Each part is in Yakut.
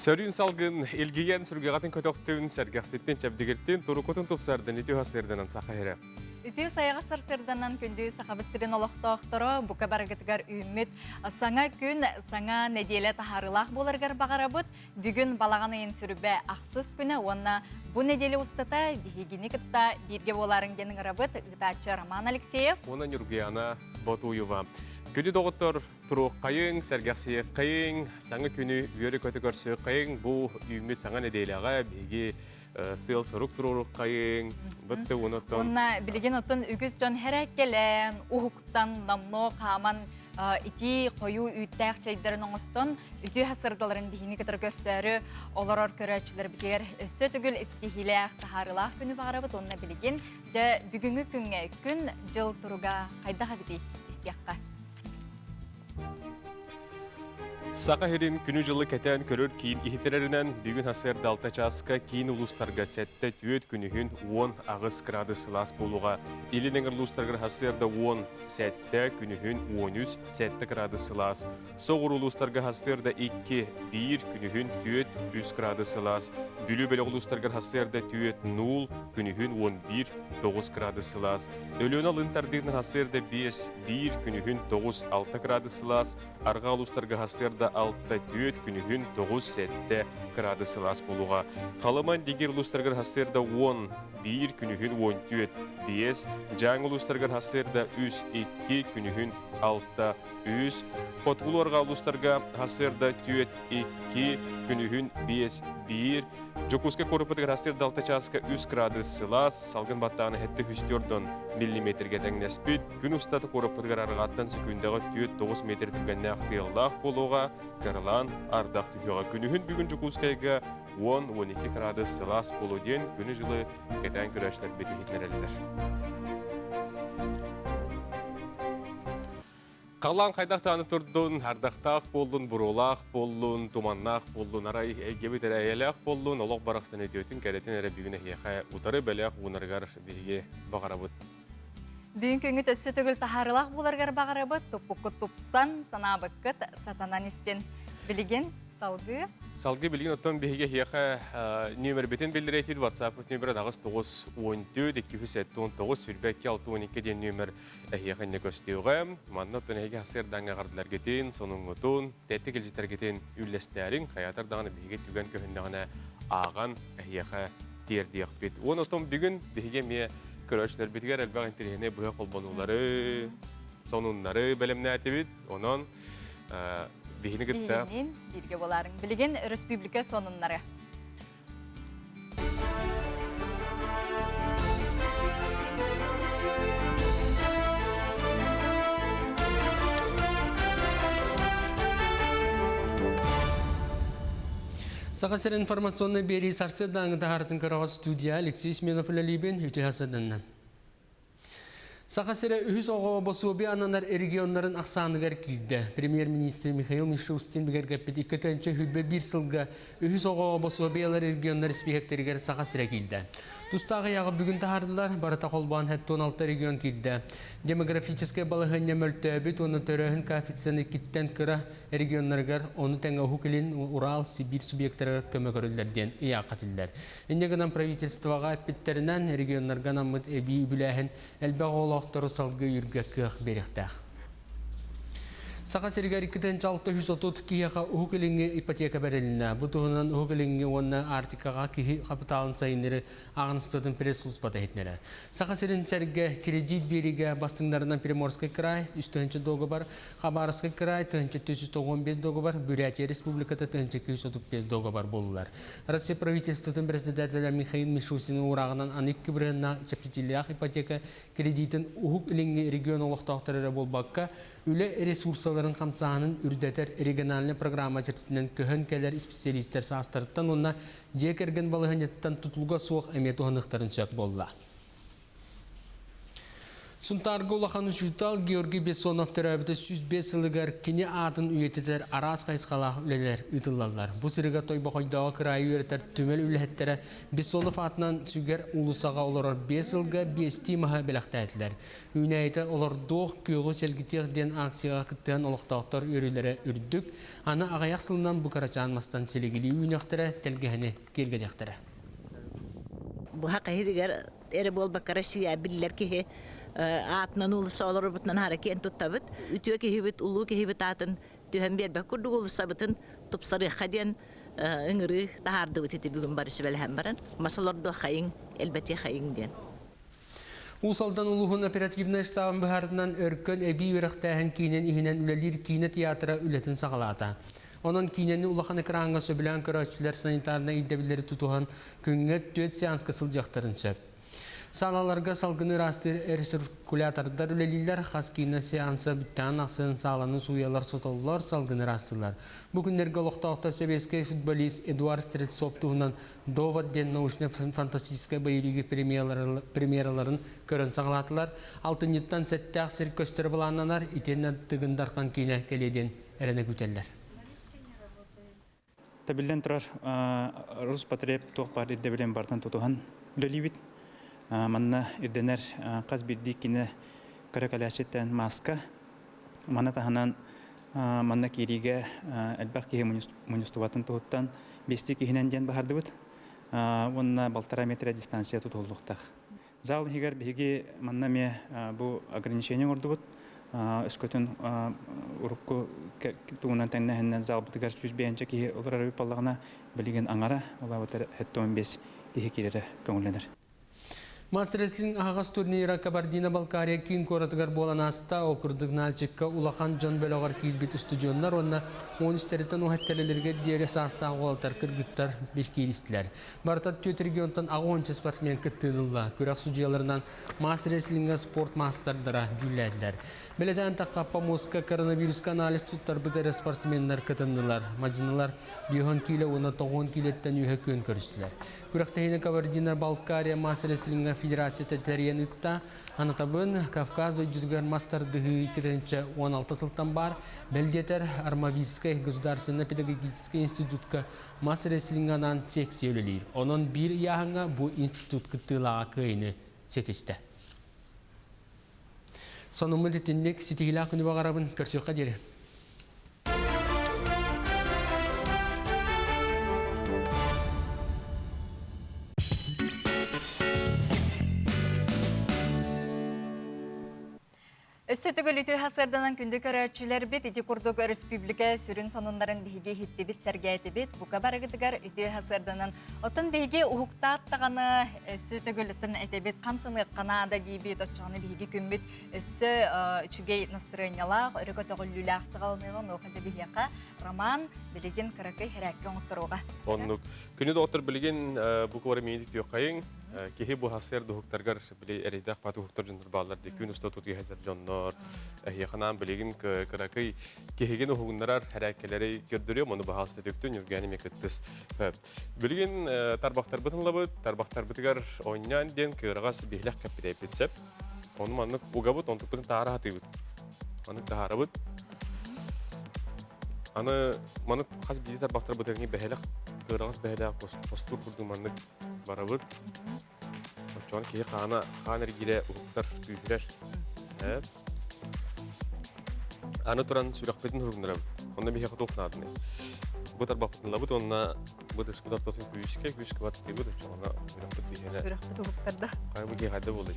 Сөрүүн салгын илгийэн сүргэҕитин көтөхтүн, сэргэхситтин, чэбдигиртин, турукутун тупсардын үтүө сарсыарданан саха сирэ. Үтүө сайаҕас сарсыарданан күндү Сахабыт сирин олохтоохторо бука барыгытыгар үүммүт саҥа күн, саҥа нэдиэлэ таһаарыылаах буоларыгар баҕарабыт. Бүгүн балаҕан ыйын сүрүбэ ахсыс күнэ уонна бу нэдиэлэ устата биһигини кытта бииргэ буолаарыҥ диэн ыҥырабыт ыытааччы Роман Алексеев уонна Ньургуяна Ботуева. Күндү доҕоттор, Туруоххайыҥ, сэргэхсийиэххэйиҥ, саҥа күнү үөрэ-көтө көрсүөххэйиҥ. Бу үүммүт саҥа нэдиэлэҕэ биһиги сыал-сорук туруоруоххайыҥ. Бытты уонна Уонна билигин оттон үгүс дьон хэрээккэлээн, уһуктан, номнуо хааман итии хойуу үүттээх чэйдэрин оҥостон, үтүө сырдаларын биһини кытары көрсөөрү олорор көрөөччүлэрбитигэр өссө төгүл ситиһиилээх, таһаарыылаах күнү баҕарабыт уонна билигин дьэ бүгүҥҥү күҥҥэ күн-дьыл туруга хайдах эбитий истиэххэ. Саха сирин күнү-дьылы кэтээн көрөр киин иһитирэринэн, бүгүн сарсыарда 6 чааска киин улуустарга 7-4 күнүһүн 18 градус сылаас буолуоҕа. Илин эҥэр улуустарыгар сарсыарда 17, күнүһүн 13, 7 градус сылаас. Соҕуруу улуустарга сарсыарда 2, 1, күнүһүн 4, 3 градус сылаас. Бүлүү бөлөх улуустарыгар сарсыарда 4, 0, күнүһүн 11, 9 градус сылаас. Өлүөнэ алын тардыытынан сарсыарда 5, 1, күнүһүн 9, 6 градус сылаас, арҕаа улуустарга сарсыарда 6, 4, күнүһүн 9, 7 градус сылаас буолуоҕа. Халыма Индигир улуустарыгар сарсыарда 10, 1, күнүһүн 14, 5, Дьааҥы улуустарыгар сарсыарда 3, 2, күнүһүн 6, 3, Хотугулуу арҕаа улуустарга сарсыарда 4, 2, күнүһүн 5, 1, Дьокуускай куораппытыгар сарсыарда 6 чааска 3 градус сылаас, салгын баттаана 704 миллиметргэ тэҥнэспит. Күн устата куораппытыгар арҕааттан сөкүүндэҕэ 4-9 метр түргэннээх тыаллаах буолуоҕа, кыралаан ардах түһүөҕэ. Күнүһүн бүгүн Дьокуускайга 10-12 градус сылаас буолуо диэн күнү-дьылы кэтээн көрөөччүлэрбит иһитиннэрэллэр. Халлаан хайдах даҕаны турдун, ардахтаах буоллун, буруолаах буоллун, туманнаах буоллун, арай эйгэбит эрэ эйэлээх буоллун, олох барахсан үтүөтүн, кэрэтин эрэ бүгүн эһиэхэ утары бэлэх уунарыгар биһиги баҕарабыт. Бүгүн күҥҥүт өссө төгүл таһаарыылаах буоларыгар баҕарабыт, туппуккут тупсан, санаабыккыт сатанан истин. Билигин Салгыы? Салгыы билигин оттон биһиги эһиэхэ нүөмэрбитин биллэрэтиир WhatsApp нүөмэрэ 9 14 279 22 62 диэн нүөмэр эһиэхэ иннэ көстүөҕэ. Манна оттон эһиги сарсыардааҥҥы эҕэрдэлэргитин, сонуҥҥутун, тэттик илдьитэргитин үллэстээриҥ. Хайаатар даҕаны биһиги түгэн көһүннэҕинэ ааҕан эһиэхэ тиэрдиэхпит. Уон оттон бүгүн биһиги эмиэ көрөөччүлэрбитигэр элбэх интэриэһинэй быһа холбонуулары, сонуннары бэлэмнээтибит. Онон биһини кытта Биһигинниин бииргэ буолаарыҥ. Билигин өрөспүүбүлүкэ сонуннары. Саха сирин информационнай биэрии сарсыардааҥы таһаарытын көрөҕө студия Алексей Сменов үлэлиибин үтүө сарсыарданнан. Саха сирэ үһүс оҕоҕо босуобуйа ананар регионнарын ахсааныгар киирдэ. Премьер-министр Михаил Мишустин бигэргэппит 2,21 сылга үһүс оҕоҕо босуобуйалар регионнар испииһэктэригэр Саха сирэ киирдэ. Тустаах ыйааҕы бүгүн таһаардылар, барыта холбоон 76 регион киирдэ. Демографическай балаһыанньа мөлтөөбүт уонна төрөөһүн коэффициена иккиттэн кыра регионнарыгар, ону тэҥэ Уһук Илин, Урал, Сибиир субъектарыгар көмө көрүллэр диэн ыйаахха этиллэр. Инньэ гынан правительствоҕа эппиттэринэн, регионнарга анаммыт эбии үбүлээһин элбэх оҕолоохтору салгыы өйүүргэ кыах биэриэхтээх. Саха сиригэр 2630 киһиэхэ Уһук Илиҥҥи ипотека бэрилиннэ. Бу туһунан Уһук Илиҥҥи уонна Арктикаҕа киһи хапытаалын сайыннарыы ааҕыныстыбатын пресс-службата иһитиннэрэр. Саха сирин сэргэ кредит биэриигэ бастыҥнарынан Приморскай край 3 дуогабар, Хабаровскай край 1495 дуогабар, Бурятия Республиката 1235 дуогабар буоллулар. Россия правительствотын председателэ Михаил Мишустин уурааҕынан аны икки бырыһыаннаах чэпчэтиилээх ипотека кредитин Уһук Илиҥҥи регион олохтоохторо эрэ буолбакка, үлэ ресурсаларын хамсааһынын үрдэтэр региональнай программа чэрчитинэн көһөн кэлэр исписэлиистэр саастарыттан уонна дьиэ кэргэн балаһыанньатыттан тутулуга суох эмиэ туһаныахтарын сөп буолла. Сунтаарга улахан учуутал Георгий Бессонов төрөөбүтэ 105 сылыгар кини аатын үйэтитэр араас хайысхалаах үлэлэр ыытыллаллар. Бу сырыга Тойбохойдооҕу кыраайы үөрэтэр түмэл үлэһиттэрэ Бессонов аатынан сүгэр уулуссаҕа олорор биэс сылга биэстии маһы бэлэхтээтилэр. Үүнээйитэ олордуох, күөҕү чэлгитиэх диэн акцияҕа кыттыһан олохтоохтор үөрүүлэрэ үрдүк. Аны аҕыйах сылынан бу кырачаан мастан силигилии үүнүөхтэрэ, тэлгэһэни киэргэтиэхтэрэ. Быһа киһиригэр эрэ буолбакка Россия биллэр киһи аатынан уулусса олорорбутунан аһара киэн туттабыт. Үтүө киһибит, улуу киһибит аатын түһэн биэрбэт курдук уулуссабытын тупсарыахха диэн ыҥырыы таһаардыбыт ити бүгүн бары сүбэлэһэн баран. Мас олордуоххайыҥ, элбэтиэххэйиҥ диэн. Уус Алдан улууһун оперативнай штабын быһаарытынан Өркөн эбии үөрэхтээһин киинин иһинэн үлэлиир киинэ театра үлэтин саҕалаата. Онон киинэни улахан экраҥҥа сөбүлээн көрөөччүлэр санитарнай ирдэбиллэри тутуһан күҥҥэ түөрт сеанска сылдьыахтарын сөп. Саалаларга салгыны ыраастыыр рециркулятордар үлэлииллэр, хас киинэ сеанса бүттэҕин ахсын сааланы сууйалар, сотоллор, салгыны ыраастыыллар. Бу күннэргэ олохтоохтор сэбиэскэй футболист Эдуард Стрельцов туһунан «Довод» диэн научно-фантастическай боевиги премьераларын көрөн саҕалаатылар. Алтынньыттан сэттээх сир көстөрө былааннанар, итиэннэ Тыгын Дархан киинэ кэлиэ диэн эрэнэ күүтэллэр. Тэбиллэн турар Роспотреб туох баар ирдэбилин барытын тутуһан үлэлиибит. Манна ирдэнэр хас биирдии кини көрө кэлээччиттэн мааска. Маны таһынан манна киириигэ элбэх киһи мунньустубатын туһуттан биэстии киһинэн диэн баһардыбыт. Уонна балтараа метрэ дистанция тутуллуохтаах. Зал иһигэр биһиги манна эмиэ бу ограничение оҥордубут. Өскөтүн урукку тугунан тэҥнэһиннэн залбытыгар 105 киһи олорор эбит буоллаҕына, билигин аҥара, ол эбэтэр 75 киһи киирэрэ көҥүллэнэр. Мас-рестлинг аһаҕас турнира Кабардино-Балкария киин куоратыгар буолан ааста. Ол курдук Нальчикка улахан дьон бөлөҕөр киирбит устудьуоннар уонна 13-тэриттэн уһаттэлэлэригэр диэри саастаах уолаттар кыргыттар бир кииристилэр. Барыта түөрт регионтан аҕыс спортсмен кыттыыны ылла. Күрэх судьуйаларынан мас-рестлингэ спорт маастардара дьүүллээтилэр. Бэлэтээн таххаппа муоска коронавируска анализ туттарбыт эрэ спортсменнар кытыннылар. Мадьынылар 5 киилэ уонна 9 киилэттэн үһэ күөн көрүстүлэр. Күрэхтэһиини Кабардино-Балкария мас-рестлингэ федерацията тэрийэн ыытта. Анатабын Кавказ дойдутугар мас тардыһыы 2016 сылтан баар. Бэл диэтэр Армавирскай государственнай педагогическай институтка Мас-рестлиҥҥэ анаан секция үлэлиир. Онон биир ыйааһыҥҥа бу институт кыттыылааҕа кыайыыны ситистэ. Сонуммут итинник ситиһиилээх күнү баҕарабын. Көрсүөххэ диэри. Өссө төгүл үтүө сарсыарданан күндү көрөөччүлэрбит ити курдук өрөспүүбүлүкэ сүрүн сонуннарын биһиги иһиттибит, сэргээтибит. Бука барыгытыгар үтүө сарсыарданан. Оттон биһиги уһуктаат даҕаны өссө төгүл этэбит, хамсаныахха наада диибит, оччоҕуна биһиги күммүт өссө үчүгэй настырыанньалаах, өрө көтөҕүллүүлээх саҕаланыаҕа, онуоха дьэ биһиэхэ Роман билигин кыракый хэрээккэ оҥотторуоҕа. Оннук. Күнү доҕоттор билигин бу куора миини түөххайыҥ. Киһи бу хасыар дуһуктаргар били эрэйдээх патуһуктар дьоннор бааллар дии күн уста тутуһа дьоннор эһиэхэ билигин кыракый киһигин уһугуннарар хэрээккэлэри көрдөрүөм ону баһаалыста түктүн Юргени ме кыттыс билигин тарбахтарбытын ылабыт тарбахтарбытыгар оонньоон диэн кыараҕас биһилэх кэппитэйбит сеп ону маннык угабыт онтукпутун таара хатыыбыт маннык таһаарабыт аны маннык хас биирдии тарбахтарбытыгар бэһэлэх кыараҕас бэһэлэх постуур курдук маннык барабыт Оччоҕуна киһи хаана хаан эргиирэ уһуктар, күүһүрэр. Ээ. Аны туран сүрэхпитин уһугуннарабыт. Онно биһиэхэ туох наадыный? Бу тарбахпытын ылабыт уонна бу тыспыт ортотун күүскэ, күүскэ баттыыбыт. Оччоҕуна сүрэхпит биһиэнэ. Сүрэхпит уһуктарда. Хайа бу киһи хайда буолуй?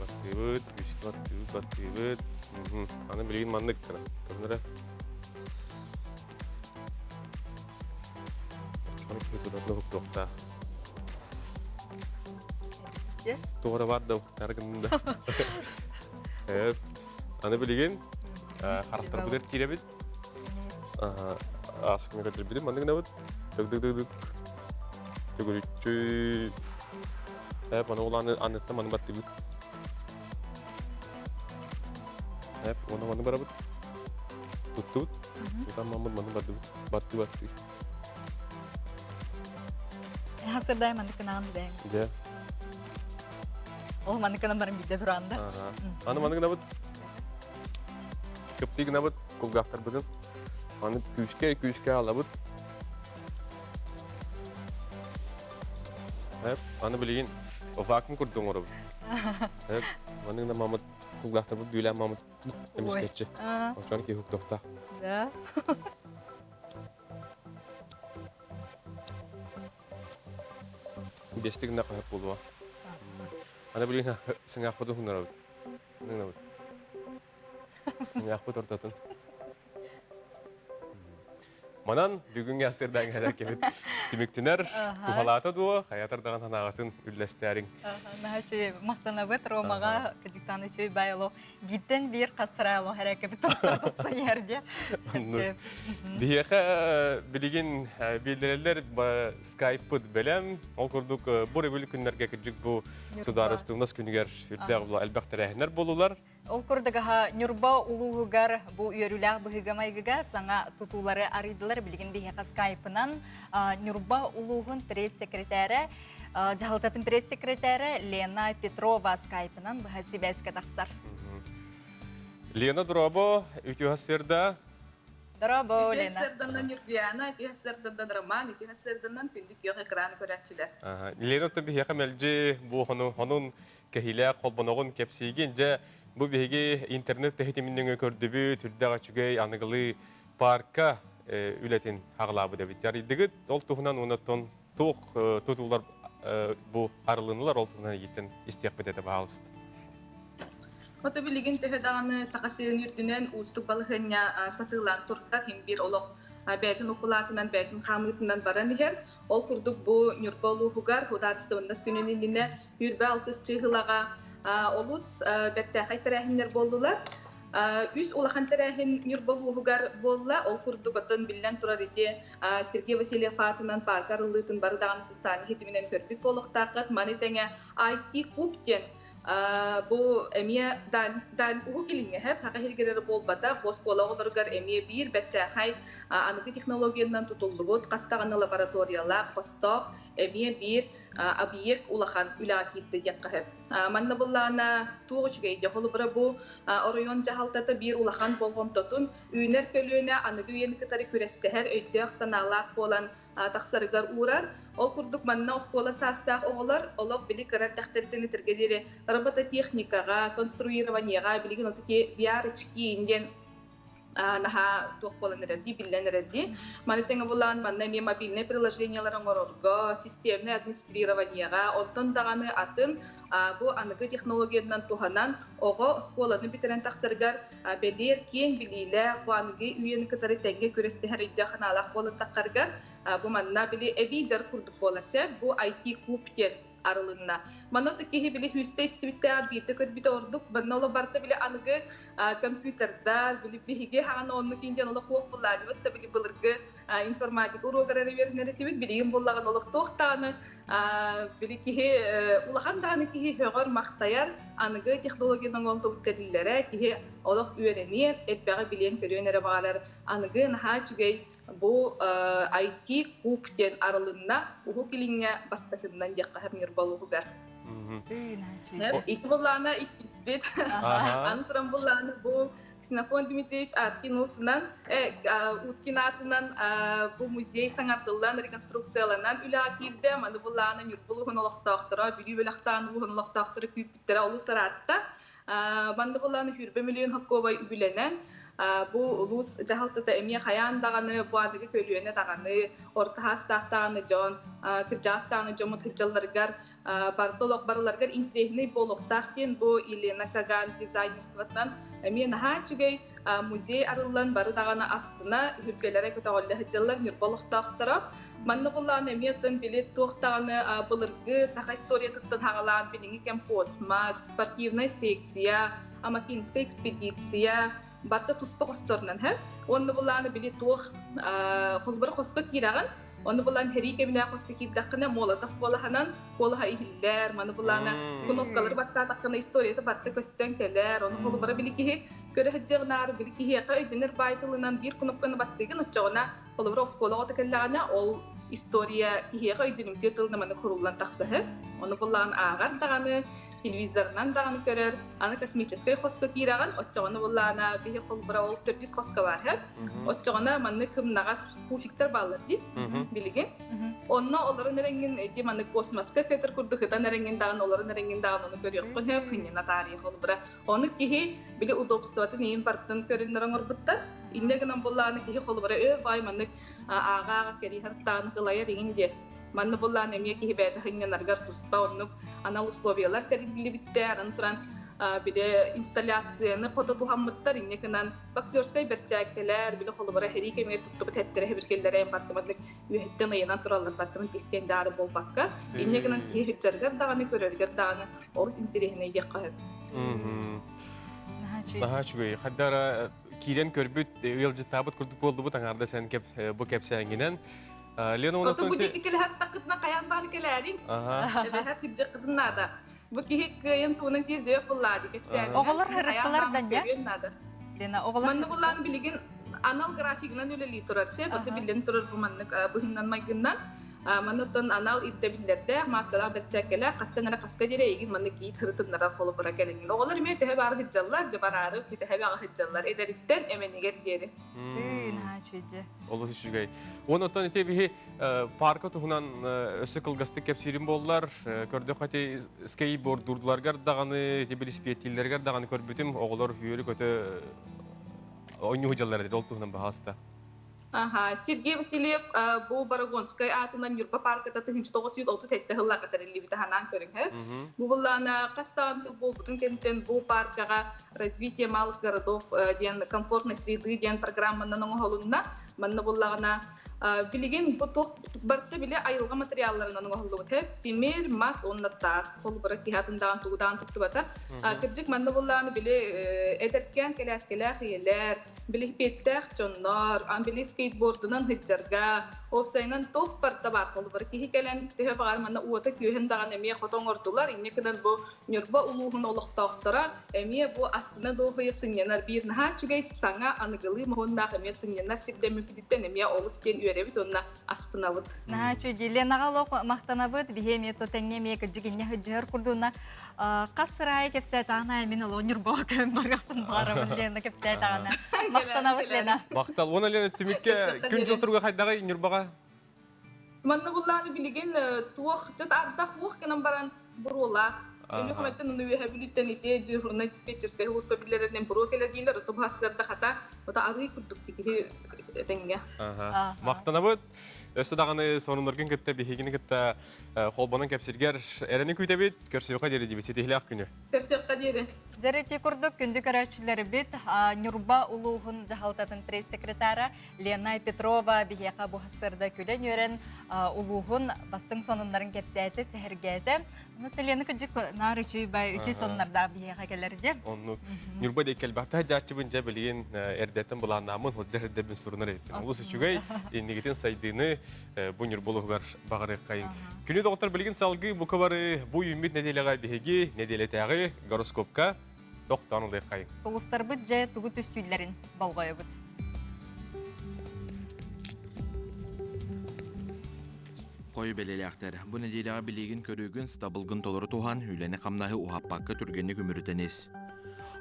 Баттыыбыт, күүскэ баттыыбыт, баттыыбыт. Аны билигин маннык гына. Көрүнэрэ. Туора бар да таргын да. Аны билигин харахтарбытыгар киирэбит. Аасыкны көрдөрбүтүм маннык гынабыт. Тык-тык-тык-тык. Төгүрүччү. Эп, аны улааны аныттан маны баттыыбыт. Эп, уонна маны барабыт. Туттубут. Тутан маммыт маны бардыбыт. Баттыы баттыы. Хасырдай маннык кынаан бэйэҥ. Дьэ. Ол маннык гынан баран билде туран да. Аны маннык гынабыт кыптыы гынабыт кулгаахтарбытын аны күүскэ күүскэ алабыт. Аны билигин вакуум курдук оҥоробут. Маннык гынан мамыт кулгаахтарбыт бүүлээн мамыт эмискэччи. Очон киһи уктуохтаах. Да. Биэстик гына хаһып буолуо. Аны билигин сыҥаахпытын хуннарабыт. Гынабыт. Сыҥаахпыт ортотун. Манан бүгүҥҥү астырдаан кэлэр кэбит түмүктүнэр туһалаата дуо, хайатар даҕан санааҕытын үллэстээриҥ. Наһаа үчүгэй махтанабыт Ромаҕа кырдьыктаан үчүгэй баай олох бииртэн биир хас сыра олох эрэ кэбит тустар тупсан иһэргэ. Биһиэхэ билигин биллэрэллэр скайппыт бэлэм. Ол курдук бу өрөбүл күннэргэ кырдьык бу судаарыстыбаннас күнүгэр үрдээх элбэх тэрээһиннэр буолулар. Ол курдук аха Ньурба улууһугар бу үөрүүлээх быһыыга-майгыга саҥа тутуулары арыйдылар. Билигин биһиэхэ скайпынан Ньурба улууһун пресс-секретарэ, дьаһалтатын пресс-секретарэ Лена Петрова скайпынан быһа сибээскэ тахсар. Лена Дробо, үтүө сырда. Дробо, Лена. Үтүө сырданан Ньургуяна, үтүө сырданан Роман, үтүө сырданан күндү күөх экран көрөөччүлэр. Лена биһиэхэ мэлдьи бу хонун кэһиилээх холбоноҕун кэпсиигин. Дьэ, бу биһиги интернет тэһитимин көрдүбүт, үрдээх үчүгэй аныгылыы парка үлэтин хаҕалаабыт эбит. Арыйдыгыт, ол туһунан уонна туох тутуулар бу арылынылар, ол туһунан игиттэн истиэхпит этэ, баһаалыста. Хоту билигин төһө даҕаны Саха сирин үрдүнэн уустук балаһыанньа сатыылаан турдар, иһин биир олох бэйэтин укулаатынан, бэйэтин хаамыытынан баран иһэр. Ол курдук бу Ньурба улууһугар судаарыстыбаннас күнүн иннинэ Үүрбэ алтыс чыыһылаҕа олус бэртээхэй тэрээһиннэр буоллулар. Үс улахан тэрээһин Ньурба улууһугар буолла. Ол курдук оттон биллэн турар ити Сергей Васильев аатынан паарка арыллыытын бары даҕаны социальнай ситиминэн көрбүт буолуохтааххыт. Маны тэҥэ IT куб диэн бу эмиэ Уһук Илиҥҥэ саха сиригэр буолбатах, бу оскуола оҕолоругар эмиэ биир бэртээхэй аныгы технологиянан тутуллубут хас даҕаны лабораториялаах, хостоох эмиэ биир объект улахан үлэҕэ киирдэ диэххэ сөп. Манна буллаана туох үчүгэй дьэ холобура бу оройуон дьаһалтата биир улахан болҕомтотун үүнэр көлүөнэ аныгы үйэни кытары күрэстэһэр өйдөөх-санаалаах буолан тахсарыгар уурар. Ол курдук манна оскуола саастаах оҕолор олох били кыра эрдэхтэриттэн итиргэ диэри робототехникаҕа, конструированиеҕа билигин отаки VR-очки диэн наһаа туох буолан эрэрдии, биллэн эрэрдии. Маны тэҥэ булаан манна эмиэ мобильнай приложениелар оҥорорго, системнай администрированиеҕа, онтон даҕаны атын бу аныгы технологиянан туһанан оҕо оскуоланы бүтэрэн тахсарыгар бэлиэр киэҥ билиилээх, бу аныгы үйэни кытары тэҥҥэ күрэстэһэр өйдөөх санаалаах буолан таххарыгар бу манна били эбии дьарык курдук буолар сөп. Бу IT куб диэн арылынна. Манна киһи били хүүстэ истибиттээх биирдэ көрбүтэ ордук. Манна оло барыта били аныгы компьютердар, били биһиги хаҕан оннук индиан олох хуох буллаадыбыт да били былыргы информатика уруогар эрэ үөрэнэр этибит. Билигин буллаҕын олох туох даҕаны били киһи улахан даҕаны киһи һөҕөр махтайар аныгы технологиянан оҥоһуллубут тэриллэрэ киһи олох үөрэниэн, элбэҕи билиэн-көрүөн эрэ баҕарар аныгы наһаа үчүгэй Бу IT куб диэн арылынна Уһук Илиҥҥэ бастакыннан диэххэ сөп Ньурба улууһугар. Ити буллаана иккиспит. Аны туран буллаана бу Ксенофон Дмитриевич Аткин уутунан, Уткин аатынан бу музей саҥардыллан, реконструкцияланан үлэҕэ киирдэ. Маны буллаана Ньурба улууһун олохтоохторо, Бүлүү бөлөхтөөн улууһун олохтоохторо күүппүттэрэ олус ыраатта. Манна буллааны сүүрбэ миллион хоккуобай үбүлэнэн, бу улуус дьаһалтата эмиэ хайаан даҕаны бу аныгы көлүөнэ даҕаны, орто саастаах даҕаны дьон, кырдьаҕас даҕаны дьоммут сылдьалларыгар барыта олох барыларыгар интэриэһинэй буолуохтаах диэн бу Елена Каган дизайнерствотынан эмиэ наһаа үчүгэй музей арыллан бары даҕаны астына, үһүргэлэрэ көтөҕүллэ сылдьаллар Ньурба олохтоохторо. Манна буллаҕына эмиэ оттон били туох даҕаны былыргы саха историятыттан хаҕалаан билиҥҥи кэм космос, спортивнай секция, Амакинская экспедиция барыта туспа хосторунан һэ. Уонна буллаҕына били туох холбура хоско киирэҕин, ону булан сэрии кэминээх хоско киирдэххинэ Молотов куолаһынан куолаһа иһиллэр, маны буллаҕына кнопкалары баттаатаххына историята барыта көстөн кэлэр, ону холобура били киһи көрө сылдьыаҕынаар били киһиэхэ өйдөнөр баай тылынан биир кнопканы баттыыгын оччоҕуна Холобура, оскуола оҕото кэллэҕинэ, ол история киһиэхэ өйдөнүмтүө тылынан маннык суруллан тахсаһы. Ону буллаҕын ааҕар даҕаны, Телевизорынан даҕаны көрөр. Аны космическай хоско киирэҕин, оччоҕуна буллаана биһи холбура ол төрдүс хоско баар һэ. Оччоҕуна маннык кымнаҕас пуфиктар бааллар дии билигин. Онно олорон эрэҥҥин ити маннык космоска көтөр курдук ытан эрэҥҥин даҕаны олорон эрэҥҥин даҕаны ону көрүөххүн сөп, хынньана таарыйа холбура. Ону киһи били удобствотын иин бартын көрүннэр оҥорбуттар. Иннэ гынан буллааны киһи холобура өө баай маннык ааҕа-ааҕа кэриһэр тааны хылайар иҥин диэ. Манна буллаан эмиэ киһи бэйэтэ хынньанарыгар туспа оннук анал условиялар тэриллибиттэр. Аны туран били инсталляцияны хото туһаммыттар. Инньэ гынан боксерскай бэрчээккэлэр, били холобура сэрии кэмигэр туттубут эттэрэ хэбиргэллэрэ бартыманнык үөһэттэн ыйанан тураллар бартымын кистиэн даары буолбакка. Инньэ гынан киһи сылдьарыгар даҕаны, көрөрүгэр даҕаны олус интэриэһинэй диэххэ сөп. Наһаа үчүгэй. Хайдара киирэн көрбүт, ыалдьыттаабыт курдук буолдубут аҥаарда сен бу кэпсээҥҥинэн. Лена Оту бу диэки кэлэһэр хайаан даҕаны кэлээриҥ. Эбэһэ кырдьыккытын наада. Бу киһи кыайан тугунан тиэрдиэх буллаады кэпсээн. Оҕолор ырыттылар да не? Лена, оҕолор Манна буллаан билигин анал графигынан үлэлии турар сеп, аты биллэн турар бу маннык быһыннан майгыннан Манныттан анал ирдэбиллэрдээх, мааскалаах бэрчээккэлээх, хастан эрэ хаска диэри эйигин маннык киит ырытыннарар холобура кэлиҥҥин. Оҕолор эмиэ төһө баары сылдьаллар, дьэ бараары төһө баҕа сылдьаллар, эдэриттэн эмэнигэр диэри. Наһаа Олус үчүгэй. Уон оттон ити биһи парка туһунан өссө кылгастык кэпсиирим буоллар, көрдөххө ити скейтбордуурдуларгар даҕаны, ити билисипиэттииллэригэр даҕаны көрбүтүм, оҕолор үөрү-көтө оонньуу сылдьаллар эбит, ол туһунан баһаалыста. Аха, Сергей Васильев бу Борогонскай аатынан Ньурба парката 1937 сылларга тэриллибитэ ханаан көрүҥ Бу буллаана хас даҕаны сыл буолбутун кэнниттэн бу паркаҕа развитие малых городов диэн комфортной среды диэн программанан оҥоһулунна. Манна буллаҕына билигин бу туох барыта били айылҕа материалларынан оҥоһуллубут тимир, мас уонна таас холбура киһи атындаҕын тугудаан туттубата. Кырдьык манна буллааны били эдэркээн кэлээскэлээх ийэлэр, Билиһипиэттээх дьоннор, били скейтбордунан сылдьарга, уопсайынан туох барыта баар холобура киһи кэлэн төһө баҕар манна уота күөһүн даҕаны эмиэ хото оҥордулар. Инньэ гынан бу Ньурба улууһун олохтоохторо эмиэ бу астына дуоһуйа сынньанар биир наһаа үчүгэй саҥа аныгылыы моһуоннаах эмиэ сынньанар сирдэммиппититтэн эмиэ олус диэн үөрэбит уонна астынабыт. Наһаа үчүгэй. Ленаҕа олох махтанабыт. Биһи эмиэ то тэҥҥэ эмиэ кырдьык инньэ сылдьыһар курдуна хас сыраайы кэпсээтэҕинэ мин олох Ньурбаҕа көһөн барыахпын баҕарабын Лена кэпсээтэҕинэ. Махтанабыт Лена. Махтал. Уонна Лена түмүккэ күн-дьыл туруга хайдаҕый Ньурбаҕа? Манна буллааны билигин туох дьот ардах уох гынан баран буруолаах. Өлүөхүмэттэн уну үөһэ бүлүүттэн ити дежурнай диспетчерскэй улууска биллэрэринэн буруо кэлэр дииллэр, ото баһасыгар хата ото арыы курдук киһи этэҥҥэ. Махтанабыт. Өссө даҕаны сонуннаргын кытта биһигини кытта холбонон кэпсиргэр эрэни күүтэбит. Көрсүөххэ диэри диэбит ситиһилээх күнү. Көрсүөххэ диэри. Дьэрити курдук күндү көрөөччүлэрбит Ньурба улууһун дьаһалтатын пресс-секретара Лена Петрова биһиэхэ бу сырда күлэн-үөрэн улууһун бастыҥ сонуннарын кэпсээтэ, сэһэргээтэ. Ону Лена кыдьык наар үчүй бай үчүй сонуннардаах биһиэхэ кэлэргэ. Оннук. Ньурба диэки кэлбэхтэ дьааччыбын дьэ билигин эрдэттэн былааннааммын сылдьар эрдэбин сурунар эбиппин. Олус үчүгэй, иннигитин сайдыыны бу Ньурба улууһугар баҕарыаххайын. Күнү доҕоттор билигин салгыы бука бары бу үүммүт нэдиэлэҕэ биһиги нэдиэлэтээҕи гороскопка тохтоон ылыаххайыҥ. Сулустарбыт дьэ тугу түстүүллэрин болҕойобут. Хойу бэлэлээхтэр, бу нэдиэлэҕэ билиигин көрүүгүн, сатабылгын толору туһан, үлэни-хамнаһы уһаппакка түргэнник үмүрүтэн ис.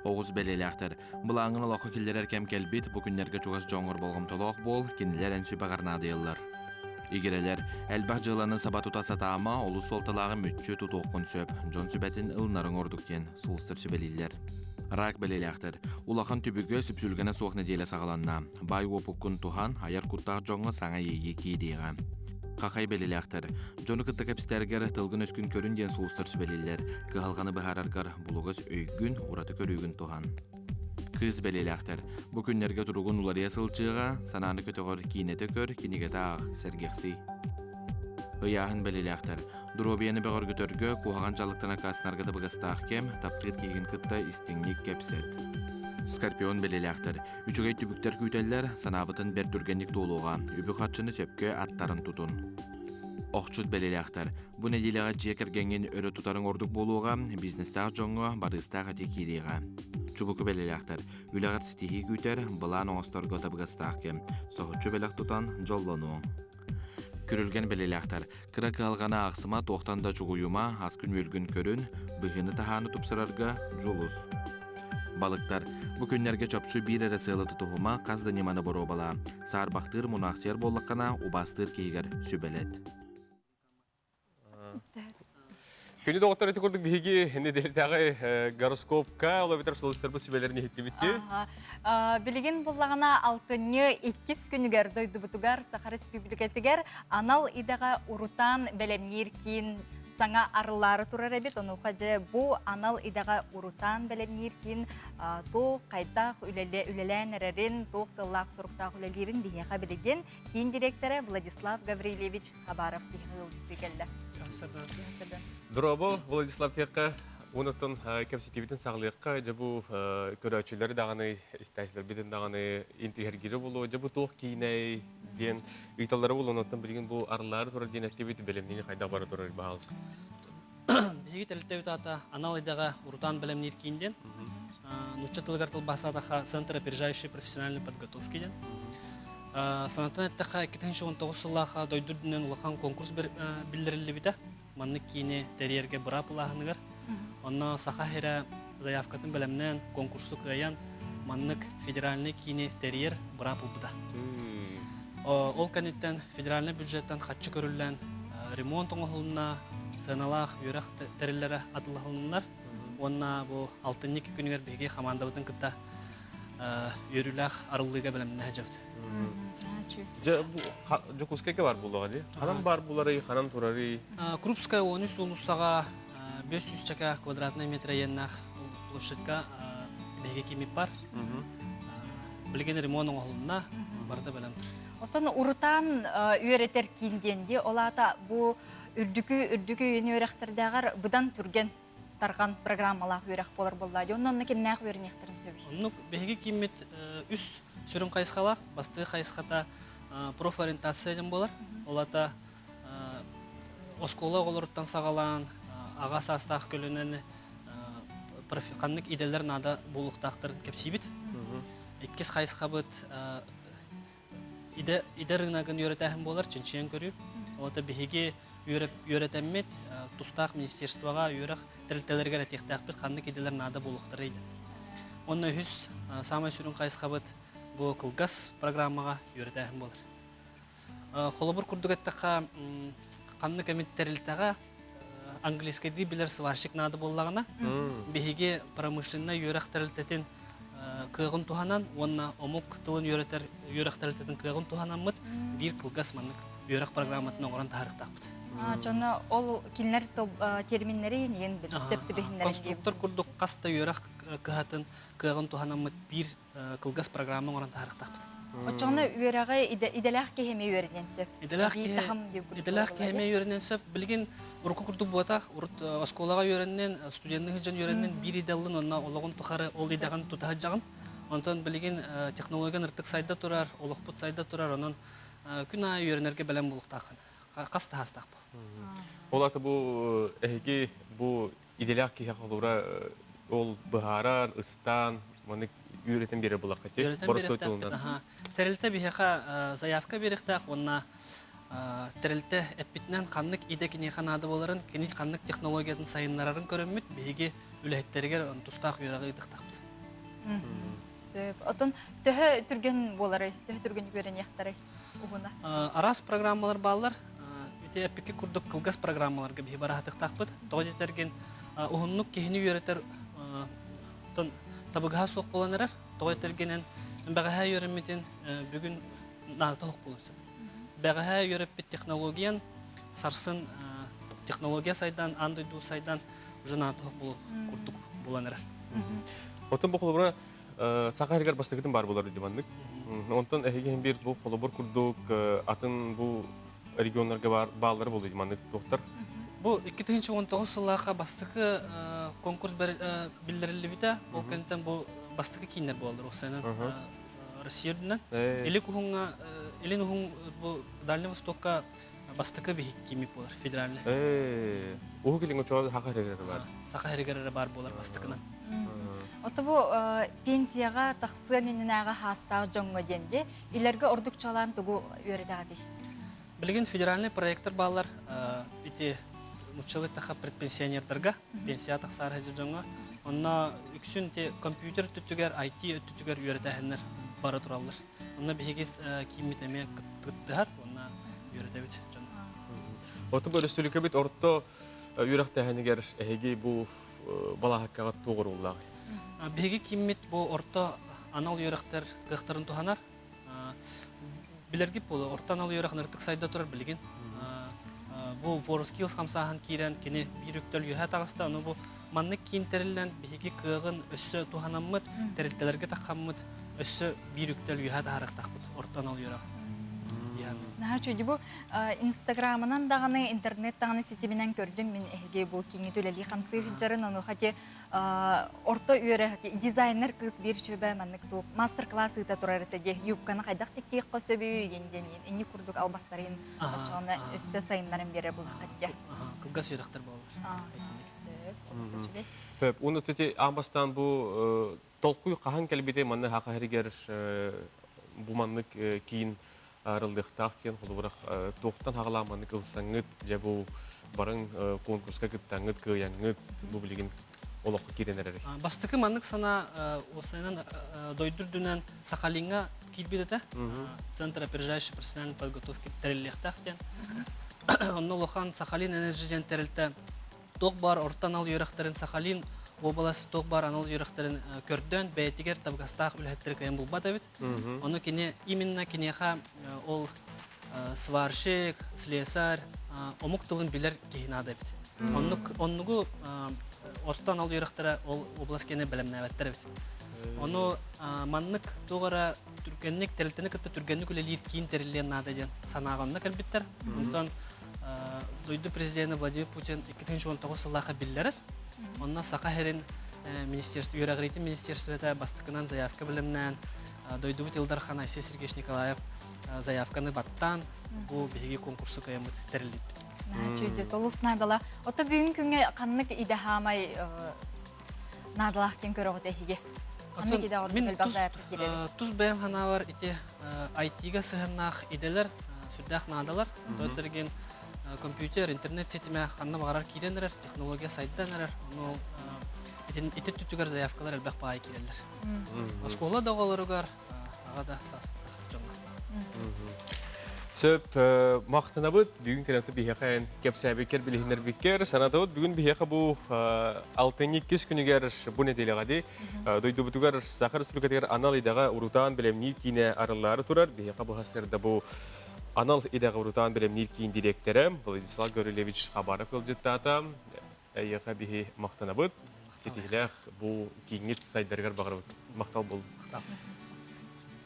Оҕус бэлэлээхтэр, былааҥҥын олоххо киллэрэр кэм кэлбит, бу күннэргэ чугас дьоҥҥор болҕомтолоох буол, кинилэр эн сүбэҕэр наадыйаллар. Игирэлэр, элбэх дьыаланы саба тута сатаама, олус суолталааҕы мүччү тутуоххун сөп, дьон сүбэтин ылынарыҥ ордук диэн сулустар сүбэлииллэр. Рак бэлиэлээхтэр. Улахан түбүгэ, сүпсүлгэнэ суох нэдиэлэ саҕаланна. Баай уопуккун туһан, айар куттаах дьоҥҥо саҥа иэйии киириэҕэ. Хахай бэлиэлээхтэр. Дьону кытта кэпсэтэргэр тылгын-өскүн көрүн диэн сулустар сүбэлииллэр. Кыһалҕаны быһаараргар булугас өйгүн, ураты көрүүгүн туһан. Кыыс бэлиэлээхтэр. Бу күннэргэ туругун уларыйа сылдьыаҕа, санааны көтөҕөр киинэтэ көр, кинигэтэ аах, сэргэхсий. Ыйааһын бэлиэлээхтэр. Доруобуйаны бөҕөргөтөргө, куһаҕан дьаллыктан аккаастанарга табыгастаах кэм, таптыыр киһигин кытта истиҥник кэпсэт. Скорпион бэлиэлээхтэр. Үчүгэй түбүктэр күүтэллэр, санаабытын бэрт түргэнник туолуоҕа. Үбү-харчыны сөпкө аттарын тутун. Охчут бэлиэлээхтэр. Бу нэдиэлэҕэ дьиэ кэргэҥҥин өрө тутарыҥ ордук буолуоҕа, бизнестаах дьоҥҥо барыыстаах этии киириэҕэ. Чубуку бэлиэлээхтэр. Үлэҕэр ситиһии күүтэр, былаан оҥосторго табыгастаах кэм. Соһуччу бэлэх тутан дьоллонуоҥ. Күрүлгэн бэлиэлээхтэр. Кыра кыһалҕаны аахсыма, туохтан да чугуйума, аскын-үөлгүн көрүн, быһыыны-таһааны тупсарарга дьулус. Балыктар. Бу күннэргэ чопчу биир эрэ сыалы тутуһума, хас да ньыманы боруобалаа. Саарбахтыыр, мунаахсыйар буоллаххына, убаастыыр киһигэр сүбэлэт. Күнү доҕоттор ити курдук биһиги нэдиэлэтээҕи гороскопка ол эбэтэр сулустарбыт сүбэлэрин иһиттибит. Билигин буллаҕына алтынньы иккис күнүгэр дойдубутугар Саха Республикатыгар анал идэҕэ урутаан бэлэмниир киин саҥа арыллаары турар эбит. Онуоха дьэ бу анал идэҕэ урутаан бэлэмниир киин туох хайдах үлэлээн эрэрин, туох сыллаах соруктаах үлэлиирин биһиэхэ билигин киин директора Владислав Гаврильевич Хабаров ыалдьыттыы кэллэ. Дорообо, Владислав тиэххэ уонуттан кэпсэтиибитин саҕалыахха дьэ бу көрөөччүлэри даҕаны истээччилэрбитин даҕаны интиһэргиирэ буолуо дьэ бу туох киинэй диэн ыйыталлара буолуо онтон билигин бу арыллаары турар диэн эттибит бэлэмниини хайдах бара турар баһаалыста. Биһиги тэрилтэбит аата анал идэҕэ урутаан бэлэмниир киин диэн. Нуучча тылыгар тылбаастаатахха Центр опережающей профессиональной подготовки диэн. Санатан эттэххэ, 2019 сыллаахха дойду үрдүнэн улахан конкурс биллэриллибитэ. Маннык киини тэрийэргэ быраап ылааһыныгар. Онно Саха сирэ заявкатын бэлэмнээн, конкурсу кыайан, маннык федеральный киини тэрийэр быраап ылбыта. Ол кэнниттэн федеральный бюджеттан хаччы көрүллэн, ремонт оҥоһулунна, сыаналаах үөрэх тэриллэрэ атыллаһылыннар. Уонна бу алтынньы күнүгэр биһиги хамаандабытын кытта үөрүүлээх арыллыыга бэлэмнэһэ дьабыт. Дьэ, бу Дьокуускайга бар буолуоҕа дии. Ханан бар буларый, ханан турарый? Крупская 13 уулуссаҕа 500 чака квадратный метр иэннээх площадька биһиги кимип бар. Билигин ремонт оҥоһулунна, барыта бэлэм турар. Оттон урутаан үөрэтэр киин диэн дии, ол аата бу үрдүкү үрдүкү үөрэхтэрдээҕэр быдан түргэн тарҕан программалаах үөрэх буолар буоллаа дии. Онно онно кимнээх үөрэниэхтэрин сөбүй? Оннук биһиги кииммит үс сүрүн хайысхалаах. Бастакы хайысхата профориентация диэн буолар. Ол аата оскуола оҕолоруттан саҕалаан аҕа саастаах көлүөнэни ханнык идэлэр наада буолуохтаахтарын кэпсиибит. Иккис хайысхабыт идэ идэ рыногын үөрэтээһин буолар, чинчийэн көрүү. Ол биһиги үөрэтэммит тустаах министерствоҕа үөрэх тэрилтэлэригэр этиэхтээхпит ханнык идэлэр наада буолуохтарай диэн. Уонна үһүс саамай сүрүн хайысхабыт бу кылгас программаҕа үөрэтээһин буолар. Холобур курдук эттэххэ, ханнык эмит тэрилтэҕэ английскайдыы билэр сварщик наада буоллаҕына, биһиги промышленнай үөрэх тэрилтэтин кыаҕын туһанан уонна омук тылын үөрэтэр үөрэх тэрилтэтин кыаҕын туһанаммыт биир кылгас маннык үөрэх программатын оҥорон таһаарыахтаахпыт. Дьоно ол кинилэр терминнэри иһин сөп түбэһиннэрин Конструктор курдук хас да үөрэх кыһатын кыаҕын туһанаммыт биир кылгас программа оҥорон таһаарыахтаахпыт. Оччоҕуна үөрэҕи идэлээх киһи эмиэ үөрэниэн сөп. Идэлээх киһи идэлээх киһи эмиэ үөрэниэн сөп. Билигин урукку курдук буотах, урут оскуолаҕа үөрэннин, студенныы сылдьан үөрэннин биир идэ ыллын уонна олоҕун тухары ол идэҕин тута сылдьаҕын. Онтон билигин технология ыртык сайда турар, олохпут сайда турар, онон күн аайы үөрэнэргэ бэлэм буолуохтааххын. Хас таһаастаах бу. Ол аты бу эһиги бу идэлээх киһи холура ол быһааран, ыстаан, маннык үөрэтэн биэрэр булахха ти Үөрэтэн биэриэхтээхпит. Аха. Тэрилтэ биһиэхэ заявка биэриэхтээх уонна тэрилтэ эппитинэн ханнык идэ киниэхэ наада буоларын, кини ханнык технологиятын сайыннарарын көрөммүт, биһиги үлэһиттэригэр тустаах үөрэҕи ыытыахтаахпыт. Сөп. Отон төһө түргэн буоларый? Төһө түргэнник үөрэниэхтэрэй? Уһуна. Араас программалар бааллар. Ити эппикки курдук кылгас программаларга биһи бараһатыктаахпыт. Тоҕо диэтэргин уһуннук киһини үөрэтэр табыгаһа суох буолан эрэр. Тоҕо диэтэргинэн бэҕэһээ үөрэммитин бүгүн наадата суох буолуон сөп. Бэҕэһээ үөрэппит технологиян сарсын технология сайдан, аан дойду сайдан уже наадата суох буолуох курдук буолан эрэр. Оттон бу холобура Саха сиригэр бастакытын баар буолар дии маннык. Онтон эһиги биир бу холобур курдук атын бу регионнарга баар бааллары буолуй маннык туохтар. Бу 2019 сыллаахха бастакы конкурс биллэриллибитэ. Ол кэнниттэн бу бастакы кииннэр буолаллар Россиянан Россия үрдүнэн. Илик уһуҥҥа Илин уһун бу Дальний Востокка бастакы биһик кииммит буолар федеральный. Уһук Илиҥ очоҕо Саха сиригэр баар. Саха сиригэр баар буолар бастакынан. Ото бу пенсияҕа тахсыан иннинээҕи хаастаах дьоҥҥо диэн дии, илэргэ ордук чалаан тугу үөрэтэҕитий? Билигин федеральный проекттар бааллар ити нуччалыы таха предпенсионердарга, пенсия тахсаар сылдьар дьоҥҥо. Онно үксүн ити компьютер өттүтүгэр, IT өттүтүгэр үөрэтээһиннэр бара тураллар. Онно биһиги кииммит эмиэ кыттыһар уонна үөрэтэбит дьону. Оту өрөспүүбүлүкэбит орто үөрэхтээһинигэр эһиги бу балаһаккаҕа туох оруоллааҕый? Биһиги кииммит бу орто анал үөрэхтэр кыахтарын туһанар. Билэргит буолуо, орто анал үөрэх ыныртык сайда турар билигин. Бу WorldSkills хамсааһын киирэн кини биир үктэл үөһэ таҕыста. Ону бу маннык киин тэриллэн биһиги кыаҕын өссө туһанаммыт, тэрилтэлэргэ таххаммыт өссө биир үктэл үөһэ таһаарыахтаахпыт орто анал үөрэх диэн. Наһаа үчүгэй. Бу Инстаграмынан даҕаны, интернет даҕаны ситиминэн көрдүм мин эһиги бу кииҥҥит үлэлии хамсыы сылдьарын. Онуоха ити орто үөрэх дизайнер кыыс биир үчүгэй маннык туох мастер-класс ыыта турар этэ дии. Юбканы хайдах тиктиэххэ сөбүй диэн диэн инник курдук албастарын оччоҕуна өссө сайыннаран биэрэр булаххат дии. Кылгас үөрэхтэр буолаллар. Сөп, үчүгэй. Сөп. Уонна ити аан бастаан бу толкуй хаһан кэлбитэ манна хаха иһигэр бу маннык киин арыллыахтаах диэн холобура туохтан хаҕалаан маннык ылсаҥҥыт дьэ бу барыҥ конкурска кыттаҥҥыт кыайаҥҥыт бу билигин олоххо киирэн эрэрий? Бастакы маннык санаа уопсайынан дойду үрдүнэн Сахалиҥҥа киирбит этэ. Центр опережающей профессиональной подготовки тэриллиэхтээх диэн. Онно улахан Сахалин Энерджи диэн тэрилтэ туох баар орто анал үөрэхтэрин Сахалин уобалас туох баар анал үөрэхтэрин көрдөөн бэйэтигэр табыгастаах үлэһиттэри кыайан булбат эбит. Ону кини именно киниэхэ ол сварщик, слесарь омук тылын билэр киһи наада эбит. Оннук оннугу орто анал үөрэхтэрэ ол область киэнэ бэлэмнээбэттэр эбит. Ону маннык туох эрэ түргэнник тэрилтэни кытта түргэнник үлэлиир киин тэриллиэн наада диэн санааҕа онно кэлбиттэр. Онтон дойду президенэ Владимир Путин 2019 сыллаахха биллэрэр. Онно Саха сирин министерство үөрэҕириитин министерствота бастакынан заявка бэлэмнээн дойдубут Ил Дархан Айсен Сергеевич Николаев заявканы баттаан бу биһиги конкурсу кыайаммыт тэриллибит. Чүйдө толус наадала. Ото бүгүн күҥҥэ ханнык идэ хаамай наадалаах диэн көрөҕүт эһиги? Ханнык идэ ордук Мин элбэх тус, заявка киирэр? тус бэйэм санаабар ити IT-га сыһыаннаах идэлэр сүрдээх наадалар. Тоттергин компьютер, интернет ситимэ ханна баҕарар киирэн эрэр, технология сайдан эрэр. Ону ити түтүгэр заявкалар элбэх баай киирэллэр. Оскуола да оҕолоругар, аҕа да саастаах дьоҥҥо. Сөп, махтанабыт. Бүгүн кэлэн биһиэхэ кэпсээбиккэр, билиһиннэрбиккэр санатабыт. Бүгүн биһиэхэ бу алтынньы иккис күнүгэр бу нэдиэлэҕэ ди дойдубутугар Саха Республикатыгар анал идэҕэ урутаан бэлэмниир киинэ арыллаары турар. Биһиэхэ бу сарсыарда бу анал идэҕэ урутаан бэлэмниир киин дириэктэрэ Владислав Гаврильевич Хабаров ыалдьыттаата. Эйиэхэ биһи махтанабыт. Ситиһилээх бу кииҥҥит сайдарыгар баҕарабыт. Махтал буоллун.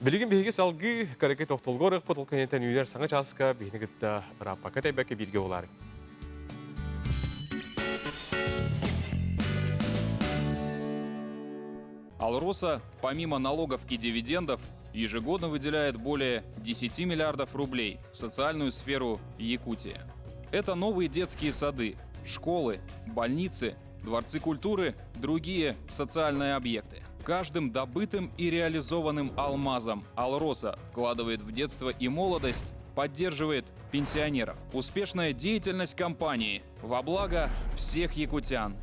Билигин биһиги салгыы кыракый тохтолго ырыахпыт ол кэнниттэн үүнэр саҥа чааска биһини кытта ырааппакка тэйбэккэ бииргэ буолаарыҥ. Алроса, помимо налогов и дивидендов, ежегодно выделяет более 10 миллиардов рублей в социальную сферу Якутии. Это новые детские сады, школы, больницы, дворцы культуры, другие социальные объекты. Каждым добытым и реализованным алмазом Алроса вкладывает в детство и молодость, поддерживает пенсионеров. Успешная деятельность компании во благо всех якутян.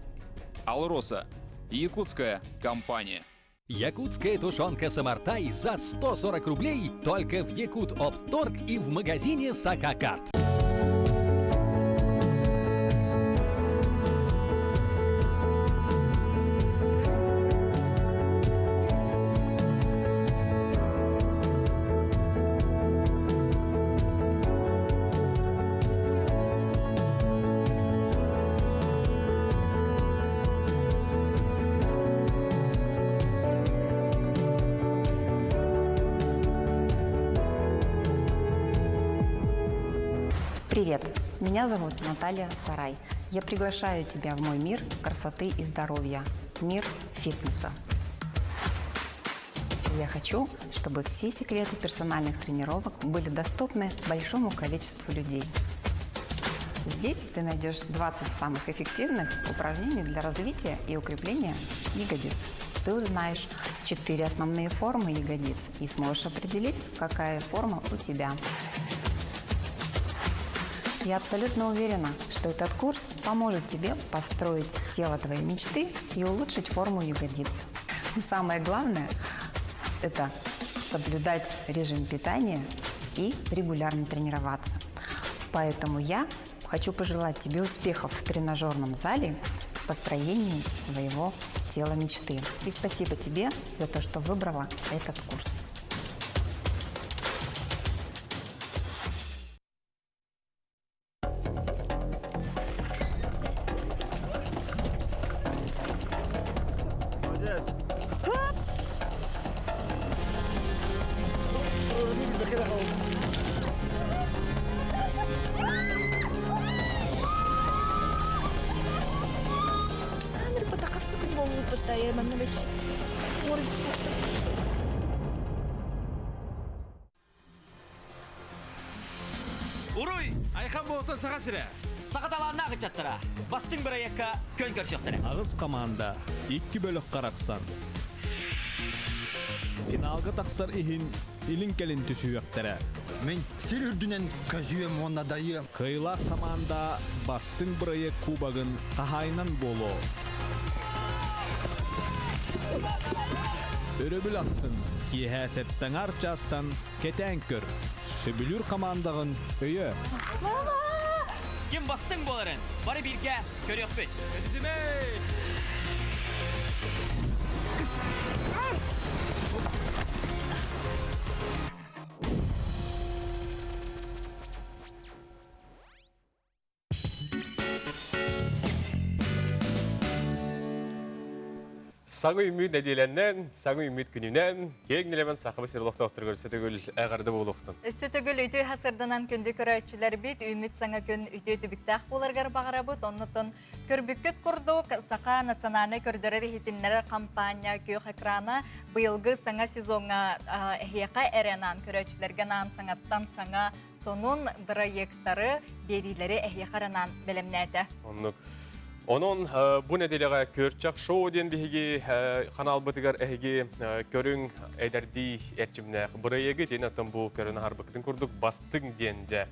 Алроса – якутская компания. Якутская тушенка «Самартай» за 140 рублей только в Якут Опторг и в магазине «Сакакарт». Привет, меня зовут Наталья Сарай. Я приглашаю тебя в мой мир красоты и здоровья, мир фитнеса. Я хочу, чтобы все секреты персональных тренировок были доступны большому количеству людей. Здесь ты найдешь 20 самых эффективных упражнений для развития и укрепления ягодиц. Ты узнаешь четыре основные формы ягодиц и сможешь определить, какая форма у тебя. Я абсолютно уверена, что этот курс поможет тебе построить тело твоей мечты и улучшить форму ягодиц. Самое главное – это соблюдать режим питания и регулярно тренироваться. Поэтому я хочу пожелать тебе успехов в тренажерном зале в построении своего тела мечты. И спасибо тебе за то, что выбрала этот курс. Уруй! Айхан буолтун Саха сирэ! Саха талааннаах ыччаттара бастыҥ бырайыакка күөн көрсүөхтэрэ. Аҕыс хамаанда икки бөлөх харахсан. Финалга тахсар иһин илин-кэлин түсүһүөхтэрэ. Мин сир үрдүнэн көһүөм уонна дайыам. Кыайыылаах хамаанда бастыҥ бырайыак кубогын хаһаайынан буолуо. Өрөбүл ахсын киэһэ сэттэҥар чаастан кэтээн көр. Сөбүлүүр хамаандаҕын өйө. Ким бастыҥ буоларын бары бииргэ көрүөхпүт. Көтүтүмэй! Саҥа үмүт нэдиэлэннэн, саҥа үмүт күнүнэн, киэҥ нэлэмэн сахабы сир олохтоохторугар өссө төгүл эҕэрдэ буолуохтун. Өссө төгүл үтүө хасырданан күндү көрөөччүлэрбит үүммүт саҥа күн үтүө түбүктээх буоларыгар баҕарабыт. Оннуттан көрбүккүт курдук Саха национальнай көрдөрөр-иһитиннэрэр хампаанньа күөх экрана быйылгы саҥа сезоҥҥа эһиэхэ эрэ анаан көрөөччүлэргэ анаан саҥаттан саҥа сонун бырайыактары, биэриилэри эһиэхэ эрэ анаан бэлэмнээтэ. Оннук. Онон бу нэдиэлэҕэ Көрчах шоу диэн биһиги ханаалбытыгар эһиги көрүҥ эдэрдии эрчимнээх бырайыагы итиэннэ оттон бу көрөн аһарбыккытын курдук бастыҥ диэн дьэ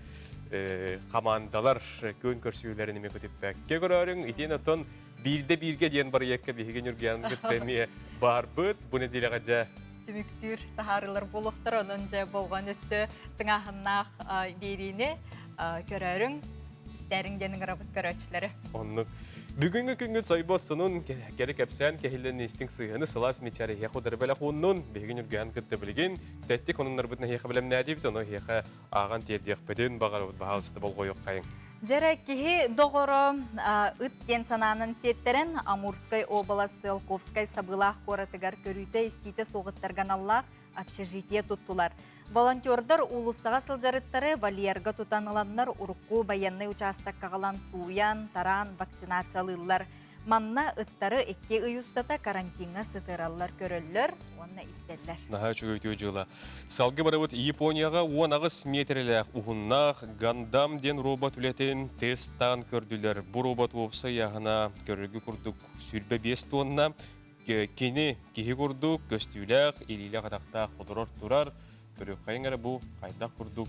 хамаандалар күөн көрсүһүүлэрин эмиэ көтүппэккэ көрөөрүҥ. Итиэннэ оттон биирдэ бииргэ диэн бырайыакка биһиги Ньургуйаан кытта эмиэ баарбыт. Бу нэдиэлэҕэ дьэ түмүктүүр таһаарыылар буолуохтара. Онон дьэ болҕон өссө тыҥааһыннаах биэриини көрөөрүҥ, истээриҥ диэн ыҥырабыт көрөөччүлэри. Оннук. Бүгүҥҥү күҥҥүт сойбот сонун кэри кэпсээн кэһиллэн истиҥ сыһыаны сылаас мичээр эһиэхэ удары бэлэх ууннун. Биһиги Ньургуйаан кытта билигин тэттик онуннарбытын эһиэхэ бэлэмнээтибит, ону эһиэхэ ааҕан тиэрдиэхпитин баҕарабыт баһаалыста болҕойуоххайыҥ. Дьэрэ киһи доҕоро ыт диэн санаанан сиэттэрэн Амурскай уобалас Циолковскай сабыылаах куоратыгар көрүүтэ-истиитэ суоҕуттарга аналлаах общежитие туттулар. Волонтердар уулуссаҕа сылдьарыттары вольерга тутан ыланнар урукку байыаннай учаастакка аҕалан сууйан, тараан вакцинациялыыллар. Манна ыттары икки ый устата карантиҥҥа сытыараллар, көрөллөр уонна истэллэр. Наһаа үчүгэй үтүө дьыала. Салгыы барыбыт Японияҕа 18 миэтэрэлээх уһуннаах Гандам диэн робот үлэтин тесттаан көрдүлэр. Бу робот уопсай ыйааһына көрөргө курдук 25 тонна. Кини киһи курдук көстүүлээх, илиилээх-атахтаах олорор турар. Көрүөххэйиҥ эрэ бу хайдах курдук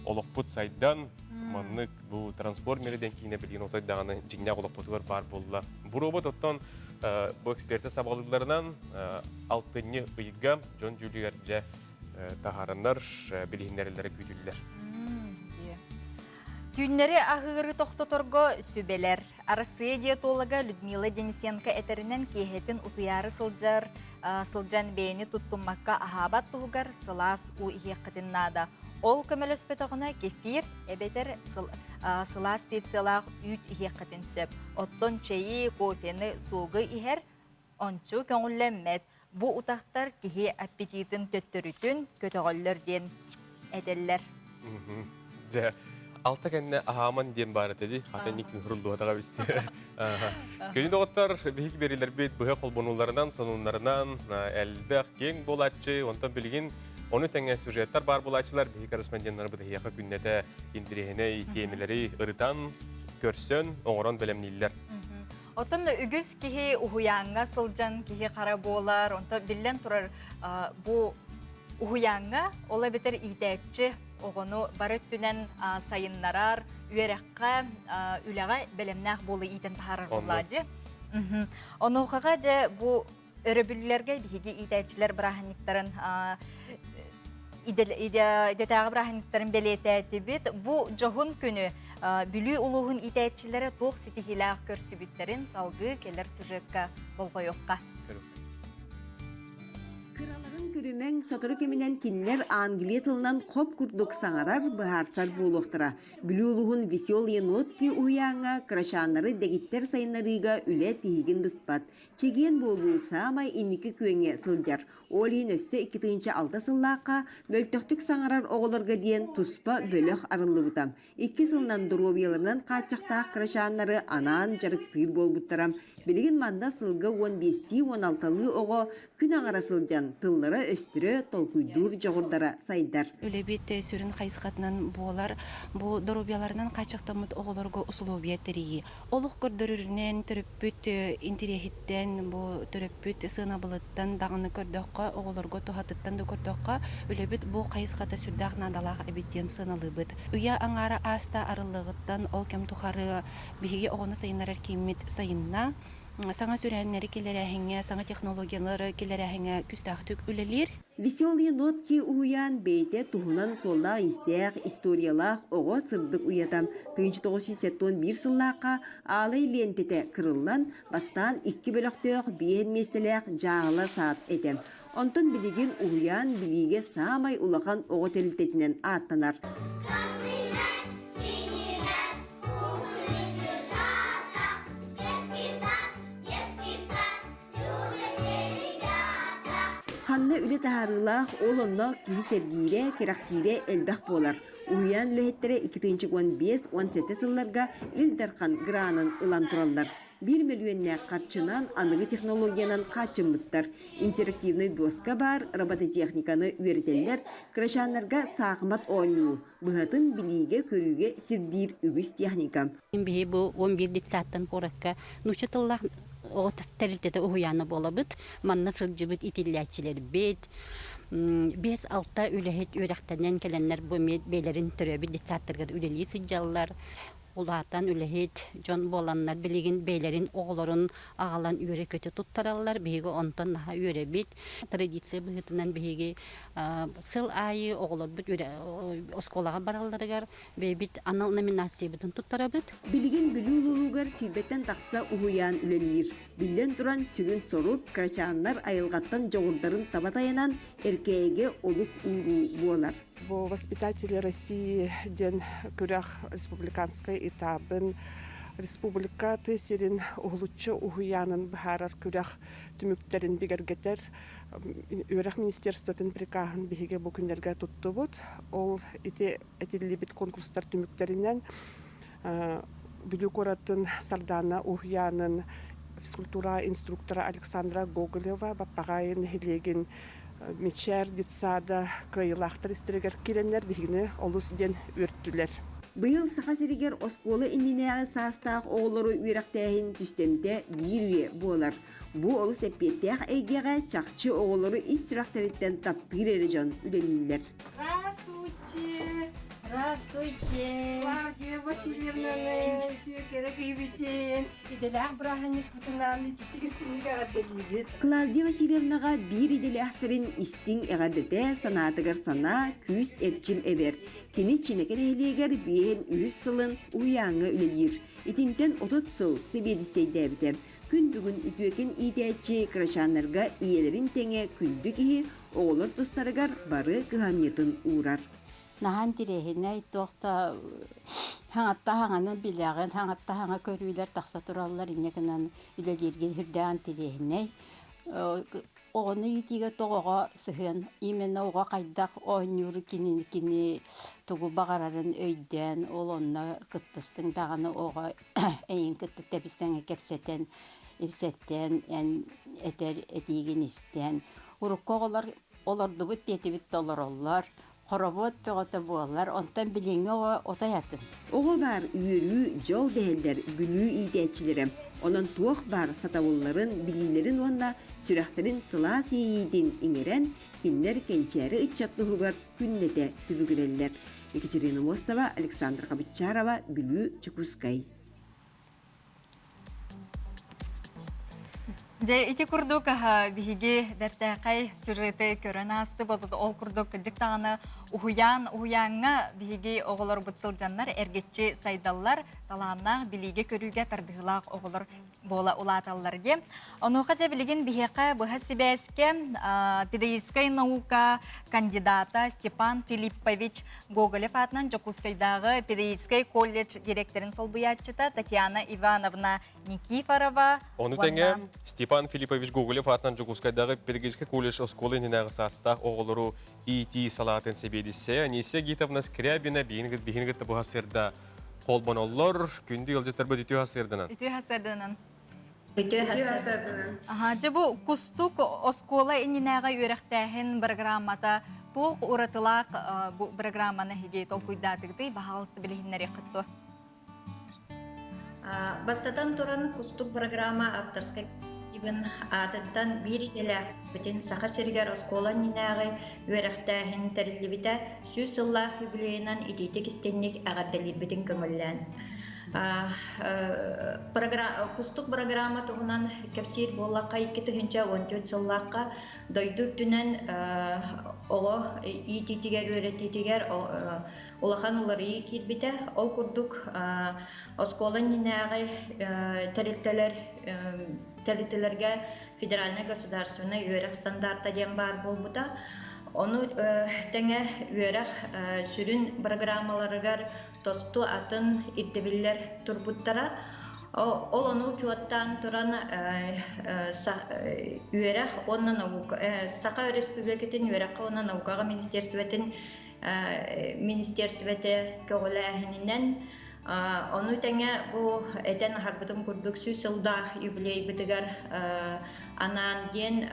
олохпут сайдан, маннык бу трансформеры диэн киинэ билигин отой даҕаны дьиҥнээх олохпутугар баар буолла. Бу робот оттон бу эксперты сабаҕалыылларынан алтынньы ыйга дьон дьүүлүгэр дьэ таһаараннар билиһиннэрэллэрэ күүтүллэр. Түүннэри аһыыры тохтоторго сүбэлэр. Арассыыйа диетолога Людмила Денисенко этэринэн киэһэтин утуйаары сылдьар сылдьан бэйэни туттуммакка аһаабат туһугар сылаас уу иһиэххитин наада. Ол көмөлөспөтөҕүнэ кефир эбэтэр сылаас специялаах үүт иһиэххитин сөп. Оттон чэйи, кофены, суогу иһэр ончу көҥүллэммэт. Бу утахтар киһи аппетитын төттөрүтүн көтөҕөллөр диэн этэллэр. Дьэ, алта кэннэ аһааман диэн баар этэ дии. Хата инникин хуруллубатаҕа битти. Күнү доҕоттор, биһиги биэриилэрбит быһа холбонууларынан, сонуннарынан элбэх киэҥ буолааччы, онтон билигин ону тэҥэ сюжеттар баар буолааччылар, биһиги корреспонденнарбыт эһиэхэ күннэтэ интэриэһинэй тиэмэлэри ырытан, көрсөн, оҥорон бэлэмнииллэр. Оттон үгүс киһи уһуйааҥҥа сылдьан киһи хара буолар, онто биллэн турар бу уһуйааҥҥа ол эбэтэр иитээччи оҕону бары өттүнэн сайыннарар, үөрэххэ, үлэҕэ бэлэмнээх буола иитэн таһаарар буоллаа дии. Онуохаҕа дьэ бу өрөбүллэргэ биһиги иитээччилэр бырааһынньыктарын идэтээҕи бырааһынньыктарын бэлиэтээтибит. Бу дьоһун күнү Бүлүү улууһун иитээччилэрэ туох ситиһиилээх көрсүбүттэрин салгыы кэлэр сюжекка болҕойуохха. Кыраларын көрүмэҥ, сотору кэминэн кинилэр англия тылынан хоп курдук саҥарар, быһаарсар буолуохтара. Бүлүү улууһун Веселые нотки уһуйааҥҥа кырачааннары дэгиттэр сайыннарыыга үлэ тиһигин быспат. Чэгиэн буолуу саамай инники күөҥҥэ сылдьар. Ол иһин өссө 2006 сыллаахха мөлтөхтүк саҥарар оҕолорго диэн туспа бөлөх арыллыбыта. Икки сылынан доруобуйаларынан хааччахтаах кырачааннары анаан дьарыктыыр буолбуттара. Билигин манна сылга уон биэстии уон алталыы оҕо күн аҥара сылдьан тыллара-өстөрө, толкуйдуур дьоҕурдара сайдар. Үлэбит сүрүн хайысхатынан буолар бу доруобуйаларынан хааччахтаммыт оҕолорго усулуобуйа тэрийии. Олох көрдөрөрүнэн төрөппүт интэриэһиттэн, бу төрөппүт сыанабылыттан даҕаны көрдөххө, оҕолорго туһатыттан да көрдөххө, үлэбит бу хайысхата сүрдээх наадалаах эбит диэн сыаналыыбыт. Үйэ аҥаара ааста арыллыаҕыттан ол кэм тухары биһиги оҕону сайыннарар кииммит сайынна. Саҥа сүрээннэри киллэрээһиҥҥэ, саҥа технологиялары киллэрээһиҥҥэ күүстээхтик үлэлиир. Веселые нотки уһуйаан бэйэтэ туһунан суоллаах-иистээх, историялаах оҕо сырдык уйата. 1971 сыллаахха аалай лиэнтэтэ кырыллан, бастаан икки бөлөхтөөх биэһин миэстэлээх дьааһыла саад этэ. Онтон билигин уһуйаан билиигэ саамай улахан оҕо тэрилтэтинэн ааттанар. Ханна үлэ таһаарыылаах, ол онно киһи сэргиирэ, кэрэхсиирэ элбэх буолар. Уһуйаан үлэһиттэрэ 2015-17 сылларга Ил Дархан гранын ылан тураллар. Биир мөлүйүөннээх харчынан аныгы технологиянан хааччыммыттар. Интерактивнай дуоска баар, робототехниканы үөрэтэллэр, кырачааннарга саахымат оонньуу, быһатын билиигэ-көрүүгэ сирдиир үгүс техника. Биһи бу 11 детсадтан куоракка нуучча тыллаах оҕо тэрилтэтэ уһуйаана буолабыт. Манна сылдьыбыт итиллээччилэрбит, биэс-алта үлэһит үөрэхтэнэн кэлэннэр бу эмиэ бэйэлэрин төрөөбүт детсадтарыгар үлэлии сылдьаллар. Улаатан үлэһит дьон буоланнар билигин бэйэлэрин оҕолорун аҕалан үөрэ-көтө туттараллар. Биһиги онтон наһаа үөрэбит. Традиция быһыытынан биһиги сыл аайы оҕолорбут оскуолаҕа баралларыгар бэйэбит анал номинациябытын туттарабыт. Билигин Бүлүү улууһугар сүүрбэттэн тахса уһуйаан үлэлиир. Биллэн туран, сүрүн сорук, кырачааннар айылҕаттан дьоҕурдарын таба тайанан, эркээйигэ олук ууруу буолар. Бу «Воспитатели России» диэн күрэх республиканскай этабын республика тыа сирин уһулуччу уһуйаанын быһаарар күрэх түмүктэрин бигэргэтэр Үөрэх министерствотын прикаһын биһиги бу күннэргэ туттубут. Ол ити этиллибит конкурстар түмүктэринэн Бүлүү куоратын Сардаана уһуйаанын физкультура инструктора Александра Гоголева Баппаҕаайы нэһилиэгин Мичээр детсада кыайыылаахтар истэригэр киирэннэр биһигини олус диэн үөртүлэр. Быйыл Саха сиригэр оскуола иннинээҕи саастаах оҕолору үөрэхтээһин түстэмтэ биир үйэ буолар. Бу олус эппиэттээх эйгэҕэ чахчы оҕолору ис сүрэхтэриттэн таптыыр эрэ дьон үлэлииллэр. Здравствуйте! Здравствуйте! Клавдия Васильевнаны үтүө кэрэ киһибитин идэлээх бырааһынньыкпытынан ититтик истиҥник эҕэрдэлиибит. Клавдия Васильевнаҕа биир идэлээхтэрин истиҥ эҕэрдэтэ санаатыгар санаа, күүс эрчим эбэр. Кини Чинэкэ нэһилиэгэр биэһин үһүс сылын уһуйааҥҥа үлэлиир. Итинтэн 30 сыл сэбиэдиссэйдээбитэ. Күн бүгүн үтүөкэн иитээччи кырачааннарга ийэлэрин тэҥэ күндү киһи оҕолор тустарыгар бары кыһамньытын уурар. Наһаа интириэһинэй, туох да хаҥатта хаҥаны билэҕин, хаҥатта хаҥа көрүүлэр тахса тураллар, инньэ гынан үлэлииргэ сүрдээх интириэһинэй. Оҕону иитиигэ тоҕо оҕо сыһыан, именно оҕо хайдах оонньууру кини кини тугу баҕарарын өйдөөн, ол онно кыттыстыҥ даҕаны оҕо эйигин кытта тэбис-тэҥҥэ кэпсэтэн, ипсэттэн, эн этэр этиигин истэн. Урукку оҕолор олордубут диэтибит да олороллор, хоробуот бөҕөтө буолар, онтон билиҥҥи оҕо отой атын. Оҕо баар үөрүү, дьол дэһэллэр Бүлүү иитээччилэрэ. Онон туох баар сатабылларын, билиилэрин уонна сүрэхтэрин сылаас иэйиитин иҥэрэн, кинилэр кэнчээри ыччат туһугар күннэтэ түбүгүрэллэр. Екатерина Мосова, Александра Хабычарова, Бүлүү, Чекускай. Дьэ, ити курдук биһиги бэртээхэй сюжеты көрөн аастыбыт. Ол курдук кырдьык даҕаны уһуйаан уһуйааҥҥа биһиги оҕолорбут сылдьаннар эргиччи сайдаллар, талааннаах билиигэ-көрүүгэ тардыһыылаах оҕолор буола улааталлар диэн. Онуоха дьэ билигин биһиэхэ быһа сибээскэ педагогическай наука кандидата Степан Филиппович Гоголев аатынан Дьокуускайдааҕы педагогическай колледж директорын солбуйааччыта Татьяна Ивановна Никифорова. Ону тэҥэ Степан Филиппович Гоголев аатынан Дьокуускайдааҕы педагогическай колледж оскуола иннинээҕи саастаах оҕолору иитии салаатын сэбиэдиссэйэ Анисия Гитовна Скрябина биһин кытта быһа сырда холбоноллор. Күндү ыалдьыттарбыт үтүө сарсыарданан. Үтүө сарсыарданан. Үтүө сарсыарданан. Аха, дьэ бу Кустук оскуола иннинээҕи үөрэхтээһин программата туох уратылаах бу программаны эһиги толкуйдаатыгытый? Баһаалыста билиһиннэриэххит дуо? Бастатан туран, Кустук программа авторскай коллективын аатыттан биир идэлээхпитин Саха сиригэр оскуола иннинээҕи үөрэхтээһин тэриллибитэ 100 сыллаах юбилейынан итиитик-истиҥник эҕэрдэлиирбитин көҥүллээн. Кустук программа туһунан кэпсиир буоллахха, 2014 сыллаахха дойду үрдүнэн оҕо иитиитигэр, үөрэтиитигэр улахан уларыйыы киирбитэ. Ол курдук оскуола иннинээҕи тэрилтэлэр тэрилтэлэргэ федеральнай государственнай үөрэх стандарта диэн баар буолбута. Ону тэҥэ үөрэх сүрүн программаларыгар тосту атын ирдэбиллэр турбуттара. Ол ону учуоттаан туран үөрэх уонна наука Саха Өрөспүүбүлүкэтин үөрэххэ уонна наукаҕа министерствотын министерствота көҕүлээһининэн ону тэҥэ бу этэн аһарбытым курдук 100 сылдаах юбилейбытыгар анаан диэн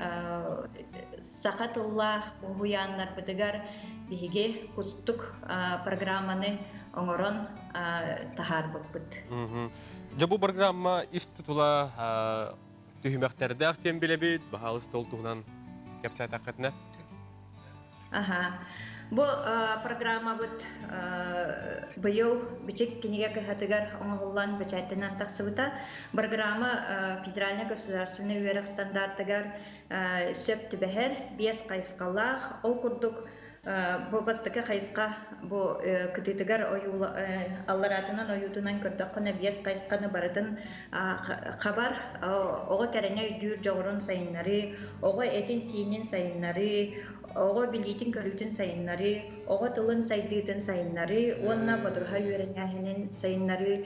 саха тыллаах уһуйааннарбытыгар биһиги Кустук программаны оҥорон таһаарбыппыт. Дьэ бу программа ис тутула түһүмэхтэрдээх диэн билэбит, баһаалыста ол туһунан кэпсээтэххитинэ. Аха. Бу программабыт быйыл Бичик кинигэ кыһатыгар оҥоһуллан бэчээттэнэн тахсыбыта. Программа федеральнай государственнай үөрэх стандартыгар сөп түбэһэр биэс хайысхалаах. Ол курдук бу бастакы хайысха бу кытыытыгар аллараатынан ойуутунан көрдөххүнэ биэс хайысханы барытын хабар оҕо кэрэни өйдүүр дьоҕурун сайыннарыы, оҕо этин-сиинин сайыннарыы, оҕо билиитин-көрүүтүн сайыннарыы, оҕо тылын сайдыытын сайыннарыы уонна бодоруһа үөрэнээһинин сайыннарыы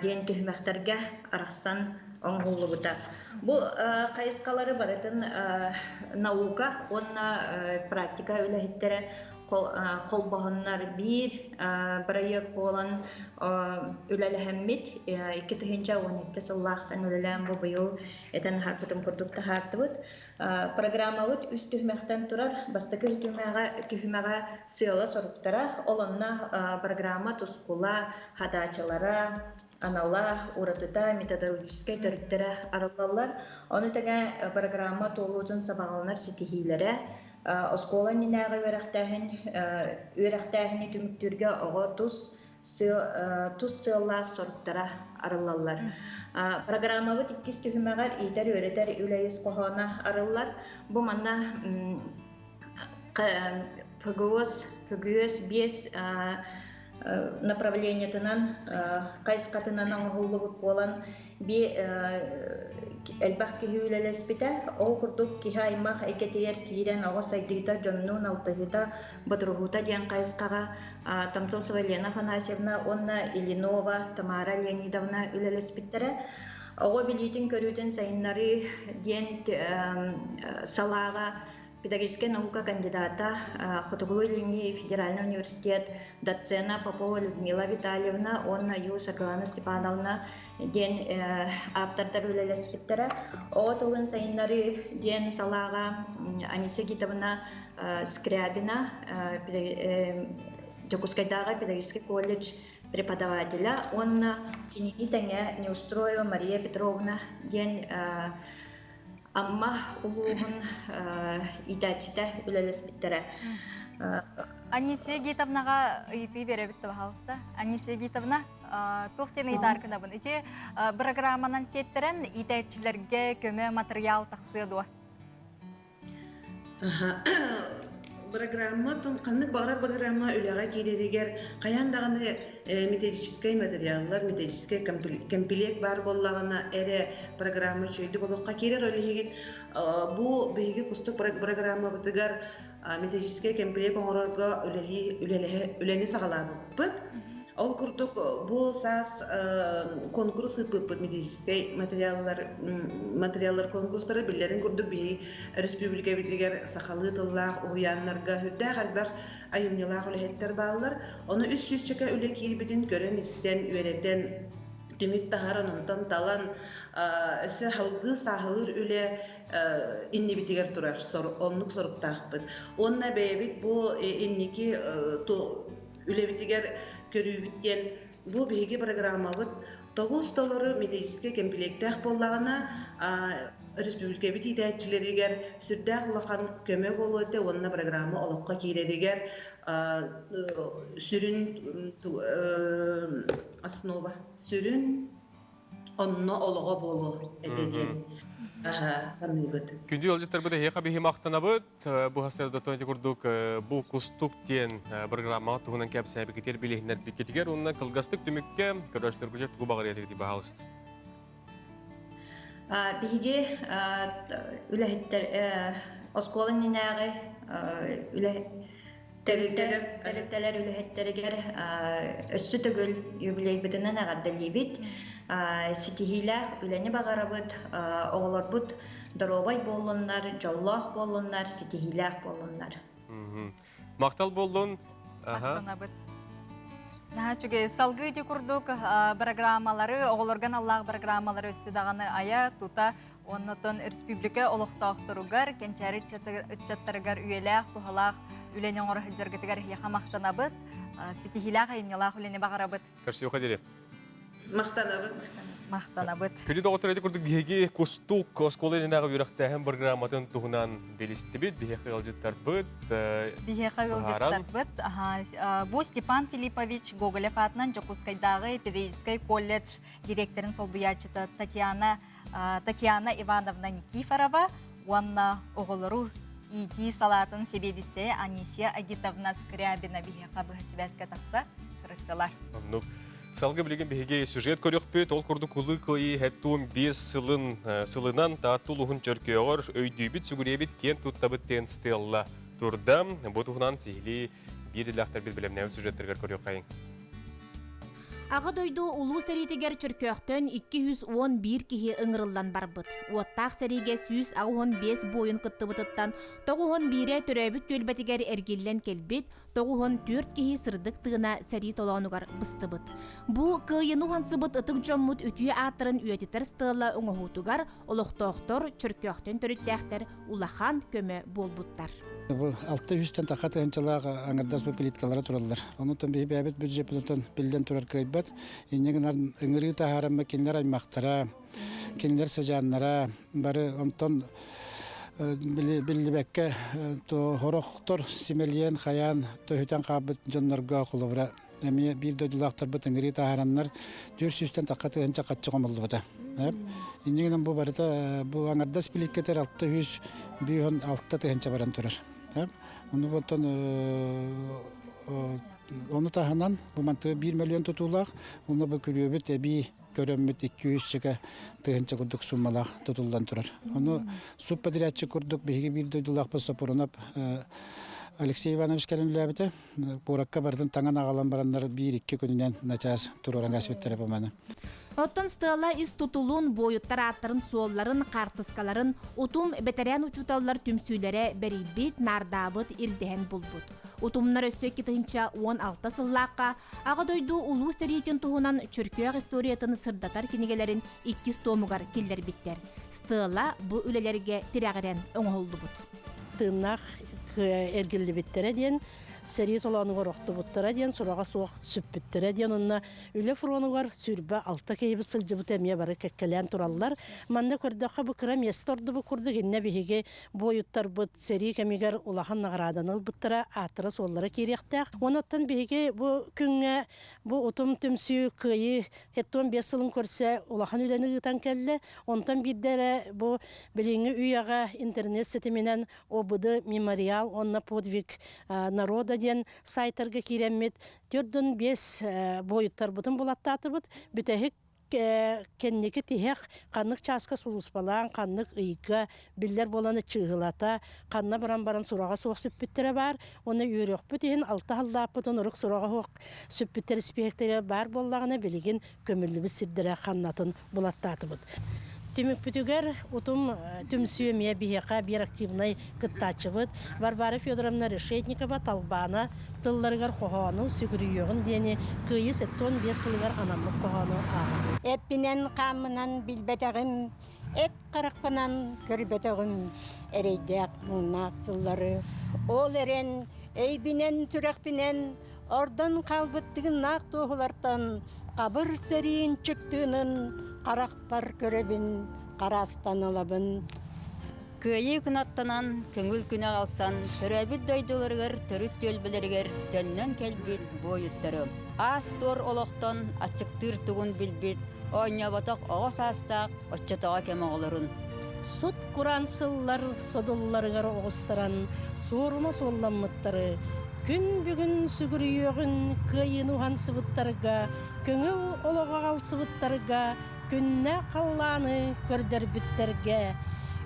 диэн түһүмэхтэргэ арахсан оҥоһуллубута. Бу хайысхалары барытын наука уонна практика үлэһиттэрэ холбоһоннор биир бырайыак буолан үлэлэһэммит 2012 сыллаахтан үлэлээн бу быйыл этэн аһарбытым курдук таһаартыбыт. Программабыт үс түһүмэхтэн турар. Бастакы түһүмэҕэ сыала-соруктара, ол онно программа тускула, хадаачылара, анала, уратыта, методологическай төрүттэрэ арыллаллар. Ону тэҥэ программа туолуутун сабаҕаланар ситиһиилэрэ, оскуола иннинээҕи үөрэхтээһин үөрэхтээһини түмүктүүргэ оҕо тус тус сыаллаах соруктара арыллаллар. Программабыт иккис түһүмэҕэр иитэр-үөрэтэр үлэ ис хоһооно арыллар. Бу манна ФГОС, ФГӨС биэс направлениетынан хайысхатынан оҥоһуллубут буолан би элбэх киһи үлэлэспитэ. Ол курдук киһи аймах эйгэтигэр киирэн оҕо сайдыыта, дьоннуун алтыһыыта, бодоруһуута диэн хайысхаҕа Тамтосова Елена Афанасьевна уонна Ильинова Тамара Леонидовна үлэлэспиттэрэ. Оҕо билиитин-көрүүтүн сайыннарыы диэн салааҕа педагогическай наука кандидата, Хотугулуу-Илиҥҥи федеральнай университет доцена Попова Людмила Витальевна уонна Ю Сакылана Степановна диэн ааптардар үлэлэспиттэрэ. Оҕо тылын сайыннарыы диэн салааҕа Анисия Гитовна Скрябина, Дьокуускайдааҕы педагогическай колледж преподавателя уонна кинини тэҥэ Неустроева Мария Петровна диэн Амма улууһун иитээччитэ үлэлэспиттэрэ. Анисия Гитовнаҕа ыйытыы биэрэбит да баһаалыста. Анисия Гитовна, туох диэн ыйытаар гынабын? Ити программанан сиэттэрэн иитээччилэргэ көмө матырыйаал тахсыа дуо? Программа ханнык баҕарар программа үлэҕэ киирэригэр хайаан даҕаны методическай материаллар, методическай кэмпилиэк баар буоллаҕына эрэ программа үчүгэйдик олоххо киирэр. Ол иһигин бу биһиги кустук программабытыгар методическай кэмпилиэк оҥорорго үлэни саҕалаабыппыт. Ол курдук бу саас конкурс ыыппыппыт методическай материаллар материаллар конкурстара биллэрин курдук биһиги республикабытыгар сахалыы тыллаах уһуйааннарга сүрдээх элбэх айымньылаах үлэһиттэр бааллар. Ону үс сүүсчэкэ үлэ киирбитин көрөн-истэн, үөрэтэн, түмүк таһааран, онтон талан өссө салгыы сааһылыыр үлэ иннибитигэр турар оннук соруктаахпыт. Уонна бэйэбит бу инники үлэбитигэр көрүүбүт диэн бу биһиги программабыт тобус толору методическай кэмпилиэктээх буоллаҕына республикабыт иитээччилэригэр сүрдээх улахан көмө буолуо этэ уонна программа олоххо киирэригэр сүрүн основа сүрүн онно олоҕо буолуо этэ диэн саныыбыт. Күндү ыалдьыттарбыт эһиэхэ биһи махтанабыт. Бу хастардатон ити курдук бу кустук диэн программаҕа туһунан кэпсээбиккитигэр билиһиннэрбиккитигэр уонна кылгастык түмүккэ көрөөччүлэргитигэр тугу баҕарыа баһаалыста. Биһиги үлэһиттэр оскуола иннинээҕи үлэ тэрилтэлэр үлэһиттэригэр өссө төгүл юбилейбытынан эҕэрдэлиибит. Ситиһиилээх үлэни баҕарабыт, оҕолорбут доруобай буоллуннар, дьоллоох буоллуннар, ситиһиилээх буоллуннар. Махтал буоллун. Махтанабыт. Наһаа үчүгэй. Салгыы ити курдук программалары, оҕолорго аналлаах программалары өссө даҕаны айа, тута, Оннотон республика олохтоохторугар, кэнчээри ыччаттарыгар үйэлээх, туһалаах үлэни оҥоро сылдьаргытыгар эһиэхэ махтанабыт. Ситиһиилээх айымньылаах үлэни баҕарабыт. Көрсүөххэ диэри. Махтанабыт. Махтанабыт. Күнү доҕоттор ити курдук биһиги Кустук оскуола иннинээҕи үөрэхтээһин программатын туһунан билистибит. Биһиэхэ ыалдьыттарбыт. Биһиэхэ ыалдьыттарбыт. Бу Степан Филиппович Гоголев аатынан Дьокуускайдааҕы педагогическай колледж директорын солбуйааччыта Татьяна Татьяна Ивановна Никифорова уонна оҕолору иитии салаатын сэбиэдиссэйэ Анисия Агитовна Скрябина биһиэхэ быһа сибээскэ тахса сырыттылар. Оннук. Салгы билигин биһиги сюжет көрүөхпүт. Ол курдук Улуу Кыайыы 75 сылын сылынан Таатта улууһун Чөркөөҕөр өйдүүбүт, сүгүрүйэбит, киэн туттабыт диэн стелла турда. Бу туһунан сиһилии биир идэлээхтэрбит бэлэмнээбит сюжеттэригэр көрүөххэйиҥ. Аҕа дойду Улуу сэриитигэр Чөркөөхтөн 211 киһи ыҥырыллан барбыт. Уоттаах сэриигэ 185 буойун кыттыбытыттан 91-э төрөөбүт түөлбэтигэр эргиллэн кэлбит, 94 киһи сырдык тыына сэрии толоонугар быстыбыт. Бу кыайыыны уһансыбыт ытык дьоммут үтүө ааттарын үйэтитэр стела оҥоһуутугар олохтоохтор Чөркөөхтөн төрүттээхтэр улахан көмө буолбуттар. Бу алта үстэн таха тыһынчалаах аҥардас бу плиткалара тураллар. Онутан биһи бэйэбит бюджеппытын биллэн турар кыайбат. Инньэ гынан ыҥырыы таһаараммы кинилэр аймахтара, кинилэр сыдьааннара бары онтон биллибэккэ хорохтор симэлийэн хайаан төһүтэн хаалбыт дьоннорго холобура эмиэ биир дойдулаахтарбыт ыҥырыы таһаараннар түөрт сүүстэн тахха тыһыынча хаччы хомуллубута. Инньэ гынан бу барыта бу аҥардас биликкэтэр 656 тыһыынча баран турар. Ону оттон ону таһынан бу мантыга 1 миллион тутуулаах, уонна бу күрүөбүт эбии көрөммүт 200 тыһыынча курдук суммалаах тутуллан турар. Ону субподрядчик курдук биһиги биир дойдулаахпыт Сопрунов Алексей Иванович кэлэн үлээбитэ. Куоракка барытын таҥан аҕалан бараннар биир-икки күнүнэн начаас туруоран кээспиттэрэ бу маны. Оттон стела ис тутулун, буойуттар ааттарын-суолларын, хаартыскаларын утум бэтэрээн учууталлар түмсүүлэрэ бэрийбит, наардаабыт, ирдэһэн булбут. Утумнар өссө 2016 сыллаахха Аҕа дойду Улуу сэриитин туһунан Чөркөөх историятын сырдатар кинигэлэрин иккис туомугар киллэрбиттэр. Стела бу үлэлэргэ тирэҕирэн оҥоһуллубут. Тыыннаах эргиллибиттэрэ диэн. сэрии толоонугар охтубуттара диэн сураҕа суох сүппүттэрэ диэн онно үлэ фронугар 26 киһибит сылдьыбыта эмиэ бары кэккэлээн тураллар. Манна көрдөххө бу кыра миэстэ ордубут курдук иннэ биһиги буойуттарбыт сэрии кэмигэр улахан наҕарааданы ылбыттара ааттара-суоллара киириэхтээх. Онон биһиги бу күҥҥэ бу утум түмсүү кыайыы 75 сылын көрсө улахан үлэни ыытан кэллэ. Онтон биирдэ эрэ бу билиҥҥи үйэҕэ интернет ситиминэн ОБД мемориал уонна подвиг народа диэн сайтарга киирэммит 45 буойуттарбытын булаттаатыбыт. Бүтэһик кэнники тиһэх ханнык чааска сулууспалаан, ханнык ыйга биллэр буолан чыыһылата, ханна баран баран сураҕа суох сүппүттэрэ баар. Уонна үөрүөхпүт иһин алта халлааппытын урук сураҕа суох сүппүттэр испииһэктэрэ баар буоллаҕына билигин көмүллүбүт сирдэрэ ханнатын булаттаатыбыт. Түмүкпүтүгэр утум түмсүү эмиэ биһиэхэ биир активнай кыттааччыбыт Варвара Федоровна Решетникова Талбаана тылларыгар хоһоону сүгүрүйүөҕүн диэни Кыайыы 75 сылыгар анаммыт хоһоону ааҕабыт. Эппинэн-хааммынан билбэтэҕим, эт харахпынан көрбөтөҕүм эрэйдээх муҥнаах тыллары. Ол эрэн өйбүнэн-сүрэхпинэн Ордон хаалбыт тыыннаах туоһулартан хабыр сэриин чыктыынын харахпар көрөбүн, хараастан ылабын. Кыайыы кынаттанан, көҥүл күнэ аҕалсан, төрөөбүт дойдуларыгар төрүт түөлбэлэригэр төннөн кэлбит буойуттары, аас-туор олохтон аччыктыыр тугун билбит, оонньооботох оҕо саастаах оччотооҕу кэм оҕолорун. Сут кураан сыллар содулларыгар оҕустаран суорума суолламмыттары, күн бүгүн сүгүрүйүөҕүн кыайыыны уһансыбыттарга, көҥүл олоҕу аҕалсыбыттарга, күннээх халлааны көрдөрбүттэргэ,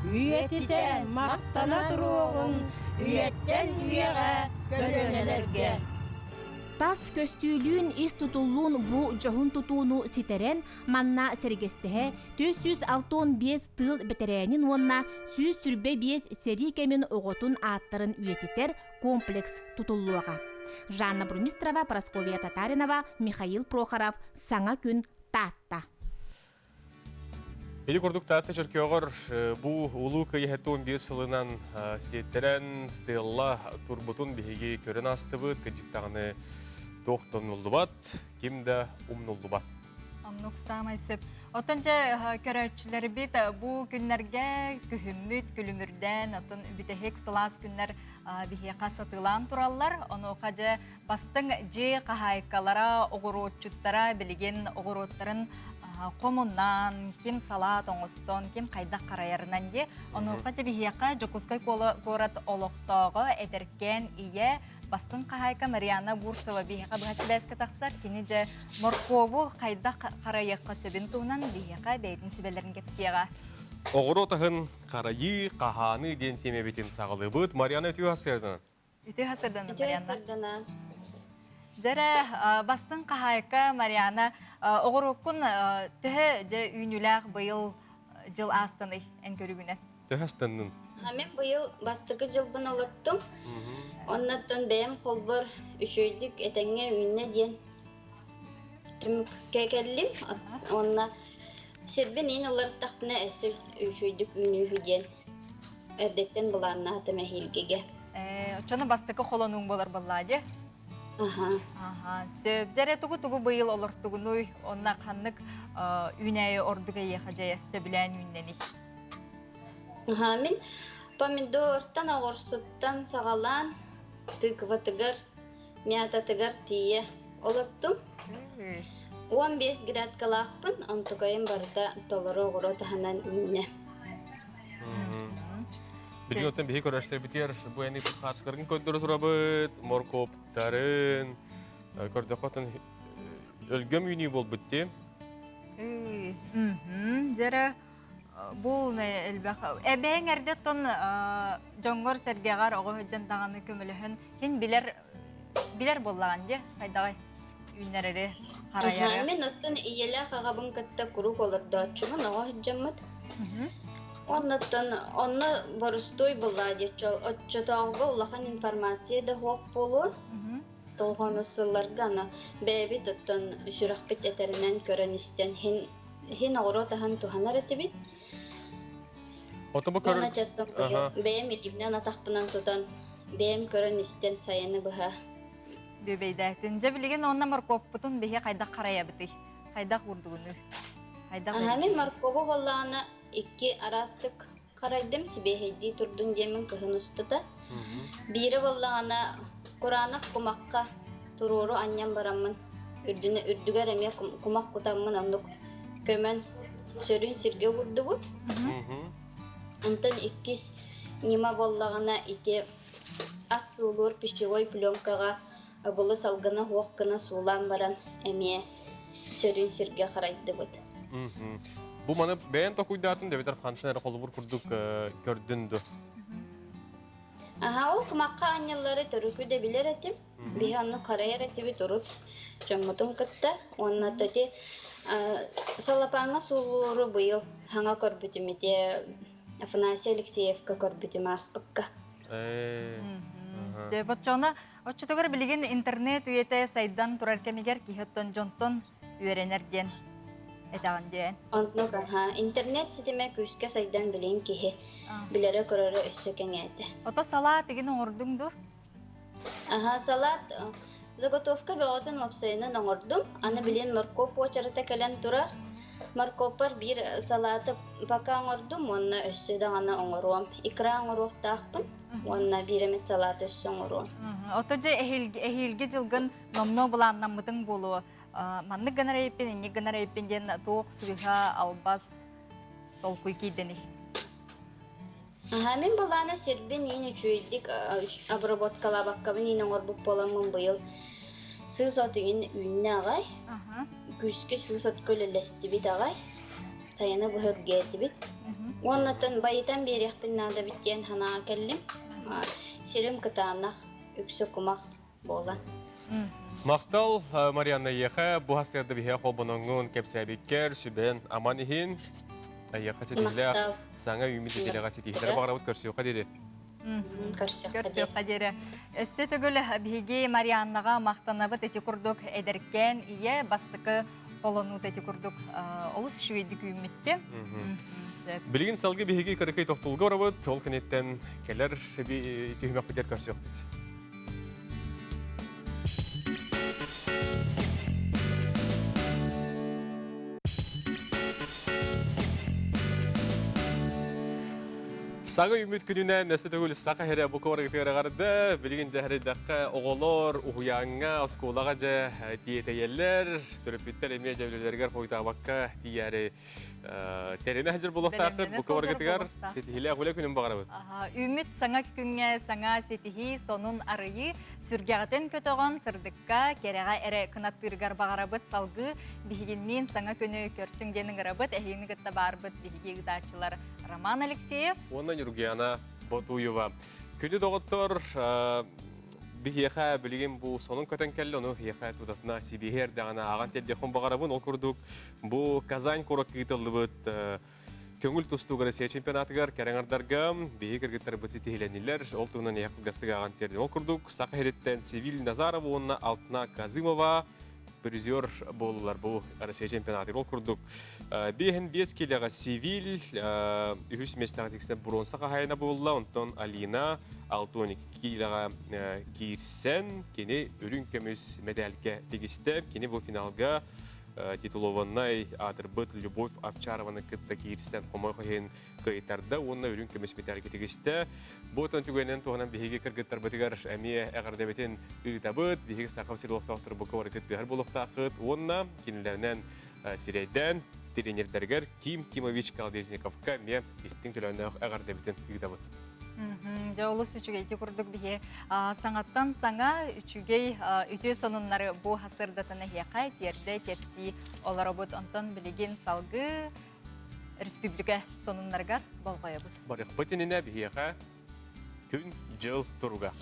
үйэтитэ махтана туруоҕун үйэттэн үйэҕэ көлүөнэлэргэ. Тас көстүүлүүн, ис тутуллуун бу дьоһун тутууну ситэрэн, Манна сэргэстэһэ 465 тыыл бэтэрээнин уонна 125 сэрии кэмин оҕотун ааттарын үйэтитэр комплекс тутуллуоҕа. Жанна Бурмистрова, Прасковья Татаринова, Михаил Прохоров «Саҥа күн Таатта». Ити курдук Таатта Чөркөөҕөр бу Улуу Кыайыы 75 сылынан сиэттэрэн стелла турбутун биһиги көрөн аастыбыт. Кырдьык туох да умнуллубат, ким да умнуллубат. Оннук саамай сөп. Оттон дьэ көрөөччүлэрбит бу күннэргэ күһүммүт күлүмүрдээн, оттон бүтэһик сылаас күннэр биһиэхэ сатыылаан тураллар. Онуоха дьэ бастыҥ дьиэ хаһаайкалара, оҕуруотчуттара билигин оҕуруоттарын хомунан, ким салаат оҥостон, ким хайдах харайарынан дии. Онуоха дьэ биһиэхэ Дьокуускай куорат олохтооҕо эдэркээн ийэ Бастыҥ хаһаайка Марианна Бурцева биһиэхэ быһа сибээскэ тахсар. Кини дьэ моркуобу хайдах харайыахха сөбүн туһунан биһиэхэ бэйэтин сүбэлэрин кэпсиэҕэ. Оҕуруот аһын харайыы, хаһааныы диэн тиэмэбитин саҕалыыбыт. Марианна үтүө сарсыарданан. Үтүө сарсыарданан, Марианна. Дьэрэ, бастыҥ хаһаайка Марианна, оҕуруоккун төһө дьэ үүнүүлээх быйыл дьыл аастаный эн көрүгүнэн? Төһө астаннын? Мен быйыл бастакы дьылбын олордум. Оннуттан бэйэм холбор үчүгэйдик этэҥҥэ үүннэ диэн түмүккэ кэллим. Уонна сирбин иин уларыттахпына өссө үчүгэйдик үүнүүһү диэн эрдэттэн былааннаатым эһиилгигэ. Оччону бастакы холонууҥ буолар буоллаа дии? Аха. Аха. Сөп. Дьэрэ тугу-тугу быйыл олортугунуй? Онна ханнык үүнээйи ордук эйиэхэ дьэ сөбүлээн үүннэний? Мин помидортан, оҕурсуттан саҕалаан тыкватыгар, мятатыгар тиийэ олоттум. 15 грядкалаахпын, онтукайым барыта толору оҕуруо таһынан үүннэ. Билигин оттон биһи көрөстөрбүтүгэр бу эни хаарскарын көрдөрө турабыт, моркуоптарын көрдөххө оттон өлгөм үүнүү буолбут дии. Дьэрэ Бу элбэх эбээҥ эрдэттэн дьоҥҥор-сэргэҕэр оҕо сылдьан даҕаны көмөлөһөн һин билэр билэр буоллаҕын дии хайдаҕай үүннэрэри харайары. Мин оттон ийэлээх аҕабын кытта куруук олордооччубун оҕо сылдьаммыт. Оннуттан онно борустуой буоллаа диэччи оччотооҕуга улахан информация да суох буолуо. Тоҕону сылларга аны бэйэбит оттон сүрэхпит этэринэн көрөн истэн һин иһин оҕуруот аһын туһанар этибит. Ото бу көрөр... Бэйэм илиибинэн атахпынан тутан. Бэйэм көрөн истэн сайыны быһа. Бүөбэйдээтин. Дьэ билигин онно моркуоппутун биһи хайдах харайабытый? Хайдах уурдугунуй? Хайдах Аһа мин моркуобу буоллаҕына икки араастык харайдым сибиэһэйдии турдун диэммин кыһын устата. Биирэ буоллаҕына кураанах кумахха туруору анньан бараммын үрдүнэ үрдүгэр эмиэ кумах кутаммын оннук көмөн сөрүн сиргэ уурдубут. Онтон иккис ньыма буоллаҕына ити ас суулуур пищевой пленкаҕа ыбылы салгына суох гына суулаан баран эмиэ сөрүн сиргэ харайдыбыт. Бу маны бэйэн токуйдаатын дэбитэр хантан эрэ холобур курдук көрдүн ду? Аха ол кумахха анньаллары төрүкү да билэр этим. Биһи онну харайар этибит урут дьоммутун кытта. Уонна ити салапааҥҥа суулууру быйыл хаҥа көрбүтүм ити Афанасий Алексеевка көрбүтүм ааспыкка. Сөп оччоҕуна оччотугар билигин интернет үйэтэ сайдан турар кэмигэр киһи оттон дьонтон үөрэнэр диэн этэҕин диэн. Оннук аха интернет ситимэ күүскэ сайдан билигин киһи билэрэ-көрөрө өссө кэҥээтэ. Ото салаат игин оҥордуҥ дур? Аха, салат заготовка бөҕөтүн уопсайынан оҥордум. Аны билин моркуоп уочарата кэлэн турар. Моркуоппар биир салаты пока оҥордум уонна өссө даҕаны оҥоруом. Икра оҥоруохтаахпын уонна биир эмит салаты өссө оҥоруом. Ото дьэ эһиилги дьылгын номнуо былааннаммытыҥ буолуо. Маннык гынар эйиппин, инник гынар эйиппин диэн туох сыыһа, албас толкуй киирдэний? Аһа, мин былаана сирбин иин үчүгэйдик обработкалаабаккабын иин оҥорбут буоламмын быйыл сыыс от иҥин үүннэ аҕай. Күүскэ сыыс отко үлэлэстибит аҕай. Сайыны быһа үргээтибит. Уонна оттон байытан биэриэхпин наада эбит диэн санааҕа кэллим. Сирим кытаанах, үксэ кумах буолан. Махтал, Марианна Ехе, бу хастыарда биһиэ холбоноҥҥун кэпсээбиккэр, сүбэн аман иһин. Айыаха ситиһилээх, саҥа үүммүт нэдиэлэҕэ ситиһилэри баҕарабыт көрсүөххэ диэри. Көрсүөххэ диэри. Өссө төгүл биһиги Марианнаҕа махтанабыт ити курдук эдэркээн ийэ бастакы холонуута ити курдук олус үчүгэйдик үүммүттэ. Билигин салгы биһиги кыракый тохтулга барабыт, ол кэнниттэн кэлэр түһүмэхпитигэр көрсүөхпүт. Саҥа үүммүт күнүнэн өссө төгүл саха сирэ бу куорагытыгар билигин дьэһэрийдэххэ оҕолор уһуйааҥҥа, оскуолаҕа дьэ тиэтэйэллэр, төрөппүттэр эмиэ дьэ үлэлэригэр хойутаабакка тиийээри тэринэ сылдьар буолуохтааххыт бу куорагытыгар ситиһиилээх үлэ күнүн баҕарабыт. Үүммүт саҥа күҥҥэ саҥа ситиһии, сонун арыйыы, сүргэҕитин көтөҕөн, сырдыкка, кэрэҕэ эрэ кынаттыыргар баҕарабыт салгыы биһигинниин саҥа күнү көрсүҥ диэн ыҥырабыт. Эһигини кытта баарбыт биһиги ыытааччылар Роман Алексеев уонна Нюргуяна Ботуева. Күндү доҕоттор, биһиэхэ билигин бу сонун көтөн кэллэ, ону эһиэхэ тутатына сибиэһи эрдэҕинэ ааҕан тиэрдиэхпин баҕарабын. Ол курдук бу Казань куоракка ыытыллыбыт көҥүл тустууга Россия чемпионатыгар кэрэҥардарга биһиги кыргыттарбыт ситиһилэннилэр. Ол туһунан эһиэхэ кылгастык ааҕан тиэрдим. Ол курдук Саха сириттэн Севиль Назарова уонна Алтына Казымова призер буоллулар бу Россия чемпионатыгар. Ол курдук 5 килоҕа Севиль үһүс миэстэҕэ тиксэн бронза хаһаайына буолла. Онтон Алина 62 киилэҕэ киирсэн кини үрүҥ көмүс мэдээлгэ тигистэ. Кини бу финалга титулованнай аатырбыт Любовь Овчарованы кытта киирсэн хомойох иһин кыайтарда уонна үрүҥ көмүс мэтээлгэ тигистэ. Бу түгэнин туһунан биһиги кыргыттарбытыгар эмиэ эҕэрдэбитин ыытабыт. Биһиги Саха сир олохтоохтору бука бары кыттыһар буолуохтааххыт уонна кинилэринэн сирэйдээн тренердэригэр Ким Кимович Колодезниковка эмиэ истиҥ төлөөннөөх эҕэрдэбитин ыытабыт. Дьэ олус үчүгэй ити курдук биһи саҥаттан саҥа үчүгэй үтүө сонуннары бу сырдатан эһиэхэ тиэрдэ кэпсии олоробут. Онтон билигин салгыы республика сонуннарыгар болҕойобут. Барыхпыт иннинэ биһиэхэ күн-дьыл туруга.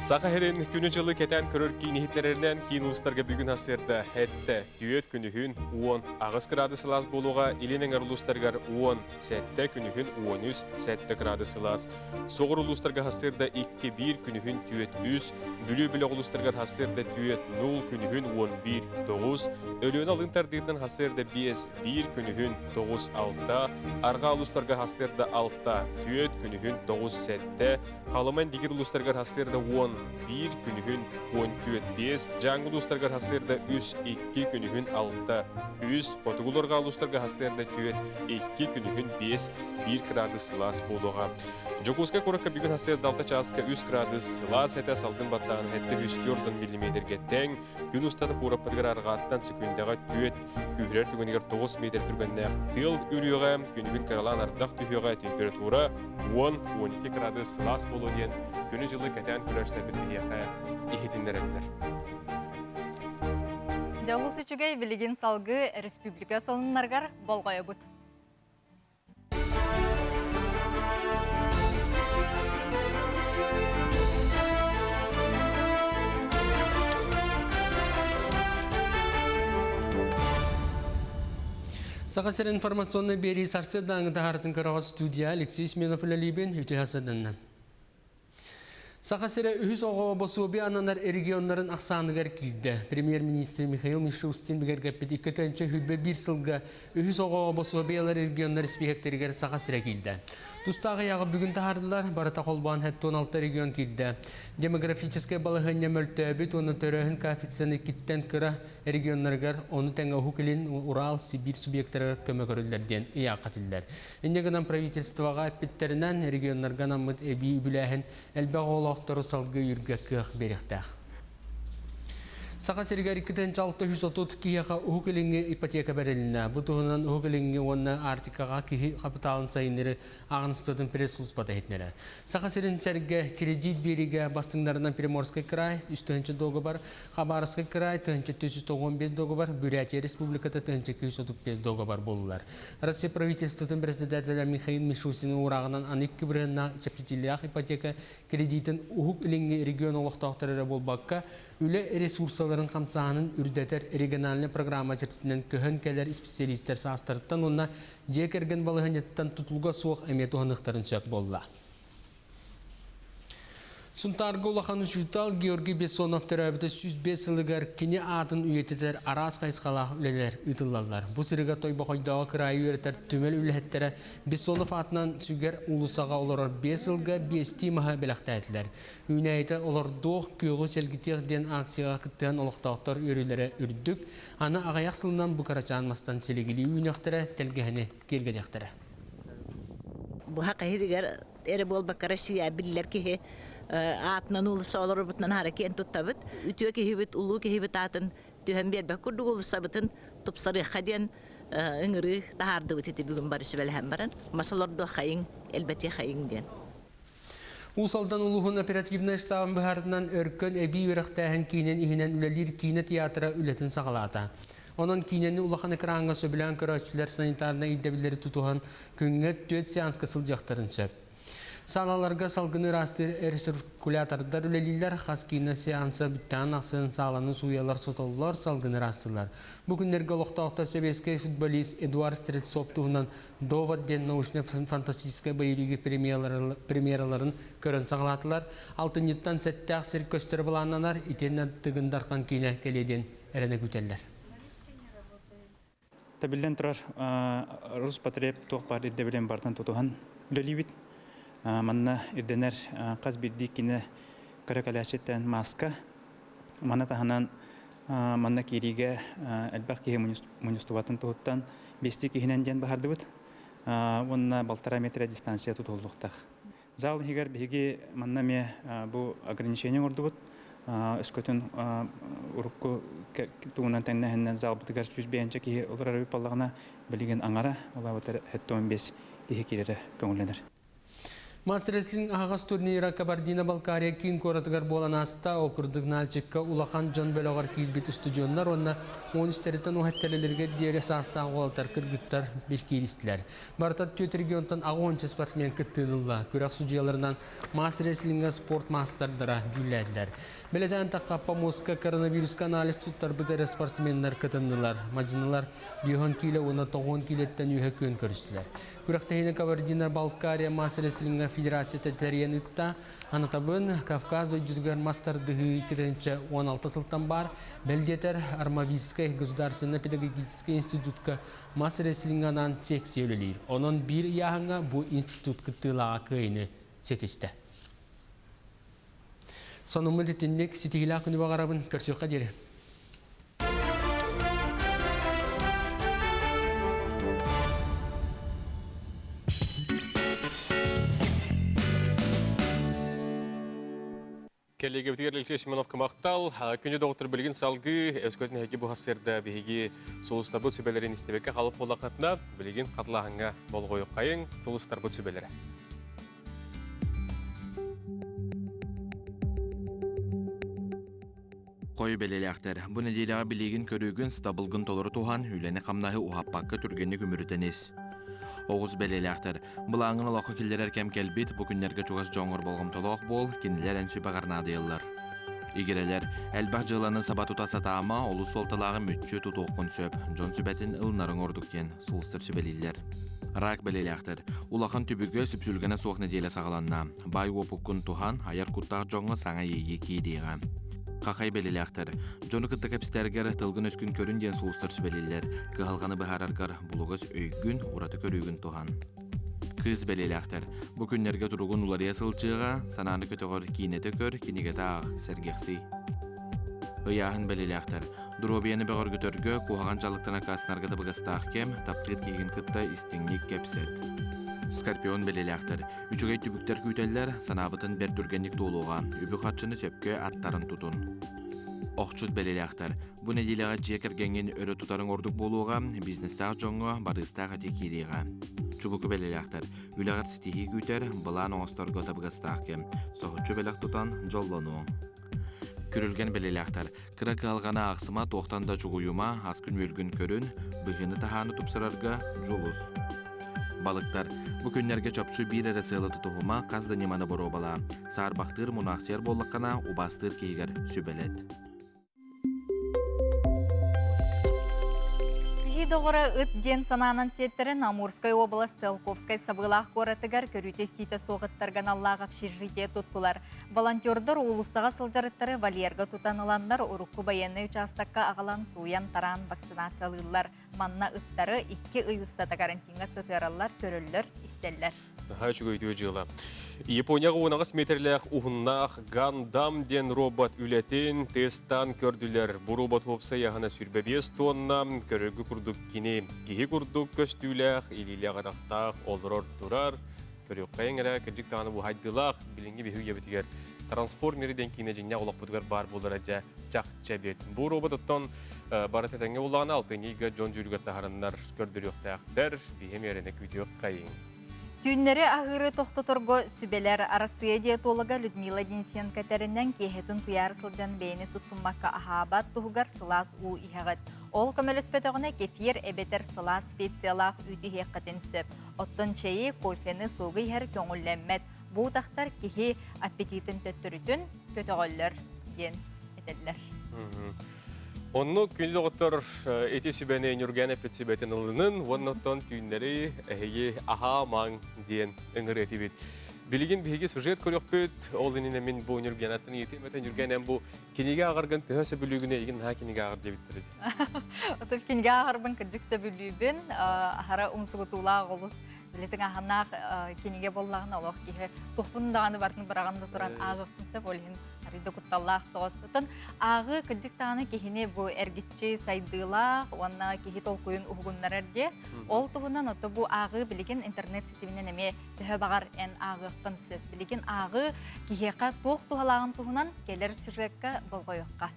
Саха сирин күнү-дьылы кэтээн көрөр киин иһитиннэрэринэн киин улуустарга бүгүн сарсыарда эттэ түөрт күнүһүн 18 градус сылаас буолуоҕа, илин эҥэр улуустарыгар 17 күнүһүн 13 7 градус сылаас. Соҕур улуустарга сарсыарда 2-1 күнүһүн 4-3, Бүлүү бөлөх улуустарыгар сарсыарда 4-0 күнүһүн 11-9, Өлүөнэ алын тардыытынан сарсыарда 5-1 күнүһүн 9-6, Арҕаа улуустарга сарсыарда 6-4 күнүһүн 9-7, Халыма Индигир улуустарыгар сарсыарда 11 күнүһүн 14-5, Дьааҥы улуустарыгар сарсыарда 3-2 күнүһүн 6-3, Хотугу Лорҕаа улуустарга сарсыарда 4-2 күнүһүн 5-1 градус сылаас буолуоҕа. Дьокуускай куоракка бүгүн сарсыарда 6 чааска 3 градус сылаас этэ, салгын баттааһын 704 миллиметргэ тэҥ, күн устата куораппытыгар арҕааттан секундаҕа 4, күүһүрэр түгэнигэр 9 метр түргэннээх тыал үрүөҕэ, күнүгүн кыралаан ардах түһүөҕэ, температура 10-12 градус сылаас буолуо диэн күнү-дьылы кэтээн көрөөччүлэрбит биһиэхэ иһитиннэрэллэр. Дьолус үчүгэй билигин салгыы республика сонуннарыгар болҕойобут. Саха сирин информационнай биэрии сарсыардааҥы таһаарытын көрөҕө студия Алексей Сменов үлэлиибин үтүө сарсыарданнан. Саха сирэ үһүс оҕо босуобуйа ананар регионнарын ахсааныгар киирдэ. Премьер-министр Михаил Мишустин бигэргэппит 2021 сылга үһүс оҕо босуобуйалар регионнар испииһэктэригэр Саха сирэ киирдэ. Тустаах ыйааҕы бүгүн таһаардылар, барыта холбоон 76 регион киирдэ. Демографическай балаһыанньа мөлтөөбүт уонна төрөөһүн коэффициена иккиттэн кыра регионнарыгар, ону тэҥэ Уһук Илин, Урал, Сибиир субъектарыгар көмө көрүллэр диэн ыйаахха этиллэр. Инньэ гынан правительствоҕа эппиттэринэн, регионнарга анаммыт эбии үбүлээһин элбэх оҕолоохтору салгыы өйүүргэ кыах биэриэхтээх. Саха сиригэр 2630 киһиэхэ Уһук Илиҥҥи ипотека бэрилиннэ. Бу туһунан Уһук Илиҥҥи уонна Арктикаҕа киһи хапытаалын сайыннарыы ааҕыныстыбатын пресс-службата иһитиннэрэр. Саха сирин сэргэ кредит биэриигэ бастыҥнарынан Приморскай край 3 договор, Хабаровскай край 1495 договор, Бурятия Республиката 1235 договор буоллулар. Россия правительствотын председателя Михаил Мишустин уурааҕынан аны икки бырыһыаннаах чэпчэтиилээх ипотека кредитин Уһук Илиҥҥи регион олохтоохторо эрэ буолбакка, үлэ ресурсаларын хамсааһынын үрдэтэр региональнай программа чэрчитинэн көһөн кэлэр специалистэр саастарыттан уонна дьиэ кэргэн балаһыанньатыттан тутулуга суох эмиэ туһаныахтарын сөп буолла. Сунтаарга улахан учуутал Георгий Бессонов төрөөбүтэ 105 сылыгар кини аатын үйэтитэр араас хайысхалаах үлэлэр ыытыллаллар. Бу сырыга Тойбохойдооҕу кыраайы үөрэтэр түмэл үлэһиттэрэ Бессонов аатынан сүгэр уулуссаҕа олорор биэс сылга биэстии маһы бэлэхтээтилэр. Үүнээйитэ олордуох, күөҕү чэлгитиэх диэн акцияҕа кыттыһан олохтоохтор үөрүүлэрэ үрдүк. Аны аҕыйах сылынан бу кырачаан мастан силигилии үүнүөхтэрэ, тэлгэһэни киэргэтиэхтэрэ. Быһа киһиригэр эрэ буолбакка Россия биллэр киһи аатынан уулусса олорорбутунан аһара киэн туттабыт. Үтүө киһибит, улуу киһибит аатын түһэн биэрбэт курдук уулуссабытын тупсарыахха диэн ыҥырыы таһаардыбыт ити бүгүн бары сүбэлэһэн баран. Мас олордуоххайыҥ, элбэтиэххэйиҥ диэн. Уус Алдан улууһун оперативнай штабын быһаарытынан Өркөн эбии үөрэхтээһин киинин иһинэн үлэлиир киинэ театра үлэтин саҕалаата. Онон киинэни улахан экраҥҥа сөбүлээн көрөөччүлэр санитарнай ирдэбиллэри тутуһан күҥҥэ түөрт сеанска сылдьыахтарын сөп. Саалаларга салгыны ыраастыыр рециркулятордар үлэлииллэр, хас киинэ сеанса бүттэҕин ахсын сааланы сууйалар, сотоллор, салгыны ыраастыыллар. Бу күннэргэ олохтоохтор сэбиэскэй футболист Эдуард Стрельцов туһунан «Довод» диэн научно-фантастическай боевиги премьераларын көрөн саҕалаатылар. Алтынньыттан сэттээх сир көстөрө былааннанар, итиэннэ Тыгын Дархан киинэ кэлиэ диэн эрэнэ күүтэллэр. Тэбиллэн турар Роспотреб туох баар ирдэбилин барытын тутуһан үлэлиибит. Манна ирдэнэр хас биирдии кинэ көрө кэлээччиттэн мааска. Маны таһынан манна киириигэ элбэх киһи мунньустубатын туһуттан биэстии киһинэн диэн баһардыбыт. Уонна балтараа метрэ дистанция тутуллуохтаах. Зал иһигэр биһиги манна эмиэ бу ограничение оҥордубут. Өскөтүн урукку тугунан тэҥнэһиннэн залбытыгар 105 киһи олорор эбит буоллаҕына, билигин аҥара, ол эбэтэр 75 киһи киирэрэ көҥүллэнэр. Мас-рестлинг аһаҕас турнира Кабардино-Балкария киин куоратыгар буолан ааста. Ол курдук Нальчикка улахан дьон бөлөҕөр киирбит устудьуоннар уонна 13-тэриттэн уһаттэлэлэригэр диэри саастаах уолаттар кыргыттар бир кииристилэр. Барыта түөрт регионтан аҕыс спортсмен кыттыыны ылла. Күрэх судьуйаларынан мас-рестлиҥҥэ спорт маастардара дьүүллээтилэр. Бэлэтээн тахха Москва коронавируска анализ туттарбыт эрэ спортсменнар кытыннылар. Мадьынылар 5 киилэ уонна 9 киилэттэн үһэ күөн көрүстүлэр. Күрэхтэһиини Кабардино-Балкария мас-рестлиҥҥэ федерацията тэрийэн ыытта. Анатабын Кавказ дойдутугар мас тардыһыы 2016 сылтан баар. Бэл диэтэр Армавирскай государственнай педагогическай институтка мас-рестлиҥҥэ анаан секция үлэлиир. Онон биир ыйааһыҥҥа бу институт кыттыылааҕа кыайыыны ситистэ. Сонуммут итинник ситиһиилээх күнү баҕарабын. Көрсүөххэ диэри. Кэллиэгэбитигэр Алексей Семеновка махтал. Күнү доҕоттор билигин салгыы өскөтүн эһиги бу хассыарда биһиги сулустарбыт сүбэлэрин истибэккэ халып буоллаххытына, билигин хатылааһыҥҥа болҕойуоххайыҥ сулустарбыт сүбэлэрэ. Хойу бэлэлээхтэр. Бу нэдиэлэҕэ билиигин көрүүгүн, сатабылгын толору туһан, үлэни-хамнаһы уһаппакка түргэнник үмүрүтэн ис. Оҕус бэлиэлээхтэр. Былааҥҥын олоххо киллэрэр кэм кэлбит, бу күннэргэ чугас дьоҥҥор болҕомтолоох буол, кинилэр эн сүбэҕэр наадыйаллар. Игирэлэр. Элбэх дьыаланы саба тута сатаама, олус суолталааҕы мүччү тутуоххун сөп. Дьон сүбэтин ылынарыҥ ордук диэн сулустар сүбэлииллэр. Рак бэлиэлээхтэр. Улахан түбүгэ, сүпсүлгэнэ суох нэдиэлэ саҕаланна. Баай уопуккун туһан, айар куттаах дьоҥҥо саҥа иэйии киириэҕэ. Хахай бэлиэлээхтэр. Дьону кытта кэпсэтэргэр тылгын-өскүн көрүн диэн сулустар сүбэлииллэр. Кыһалҕаны быһаараргар булугас өйгүн, ураты көрүүгүн туһан. Кыыс бэлиэлээхтэр. Бу күннэргэ туругун уларыйа сылдьыаҕа, санааны көтөҕөр киинэтэ көр, кинигэтэ аах, сэргэхсий. Ыйааһын бэлиэлээхтэр. Доруобуйаны бөҕөргөтөргө, куһаҕан дьаллыктан аккаастанарга табыгастаах кэм, таптыыр киһигин кытта истиҥник кэпсэт. Скорпион бэлиэлээхтэр. Үчүгэй түбүктэр күүтэллэр, санаабытын бэрт түргэнник туолуоҕа, үбү-харчыны сөпкө аттарын тутун. Охчут бэлиэлээхтэр. Бу нэдиэлэҕэ дьиэ кэргэҥҥин өрө тутарыҥ ордук буолуоҕа, бизнестаах дьоҥҥо барыыстаах этии киириэҕэ. Чубуку бэлиэлээхтэр. Үлэҕэр ситиһии күүтэр, былаан оҥосторго табыгастаах кэм. Соһуччу бэлэх тутан дьоллонуоҥ. Күрүлгэн бэлиэлээхтэр. Кыра кыһалҕаны аахсыма, туохтан да чугуйума, аскын-үөлгүн көрүн, быһыыны-таһааны тупсарарга дьулус. Балыктар. Бу күннэргэ чопчу биир эрэ сыалы тутуһума, хас да ньыманы боруобалаа. Саарбахтыыр, мунаахсыйар буоллаххына, убаастыыр киһигэр сүбэлэт. Киһи доҕоро ыт диэн санаанан сиэттэрэн Амурскай уобалас Циолковскай сабыылаах куоратыгар көрүүтэ-истиитэ суох ыттарга аналлаах общежитие туттулар. Волонтердар уулуссаҕа сылдьар ыттары вольерга тутан ыланнар урукку байыаннай учаастакка аҕалан сууйан-тараан вакцинациялыыллар. Манна ыттары икки ый устата карантиҥҥа сытыараллар, көрөллөр, истэллэр. Наһаа үчүгэй үтүө дьыала. Японияҕа 18 метрлээх уһуннаах Гандам диэн робот үлэтин тестан көрдүлэр. Бу робот уопсай аһына 25 тонна, көрөргө курдук кини киһи курдук көстүүлээх, илиилээх-атахтаах олорор турар. Көрүөххэйиҥ эрэ, кырдьык даҕаны уһайдылаах, билиҥҥи биһи үйэбитигэр трансформеры диэн киинэ дьиҥнээх олохпутугар баар буолара дьэ чахчы эбит. Бу робот оттон бары тэтэҥҥэ буллаҕына алтынньыга дьон дьүүлүгэр таһараннар көрдөрүөхтээхтэр, биһи миэрэнэ күүтүөххэйиҥ. Түүннэри аһыыры тохтоторго сүбэлэр Арассыыйа диетолога Людмила Денисенко этэринэн, киэһэтин куйаар сылдьан бэйэни туттуммакка аһаабат туһугар сылаас уу иһэҕит. Ол көмөлөспөтөҕүнэ кефир эбэтэр сылаас специялаах үүт иһиэххитин сөп. Оттон чэйи, кофены, суогу иһэр көҥүллэммэт. Бу утахтар киһи аппетитын төттөрүтүн көтөҕөллөр диэн этэллэр. Онну күндү доҕоттор ити сүбэни Ньургэн эппит сүбэтин ылынын уонна оттон түүннэри эһиги аһаамаҥ диэн ыҥырыы этибит. Билигин биһиги сюжет көрүөхпүт, ол иннинэ мин бу Ньургэн аттан ыйытыым этэ, Ньургэн эн бу кинигэ ааҕаргын төһө сөбүлүүгүн эйигин наһаа кинигэ ааҕар диэбиттэр Отут кинигэ ааҕарбын кырдьык сөбүлүүбүн. Аһара умсугутуулаах олус билетиҥ аһанаах кинигэ буоллаҕына олох киһи туохпун даҕаны бартын быраҕан да туран ааҕыахпын сөп ол иһин арыый да кутталлаах соҕус. Оттон ааҕыы кырдьык даҕаны киһини бу эргиччи сайдыылаах уонна киһи толкуйун уһугуннарар диэ. Ол туһунан ото бу ааҕыы билигин интернет ситиминэн эмиэ төһө баҕар эн ааҕыаххын сөп. Билигин ааҕыы киһиэхэ туох туһалааҕын туһунан кэлэр сюжекка болҕойуохха.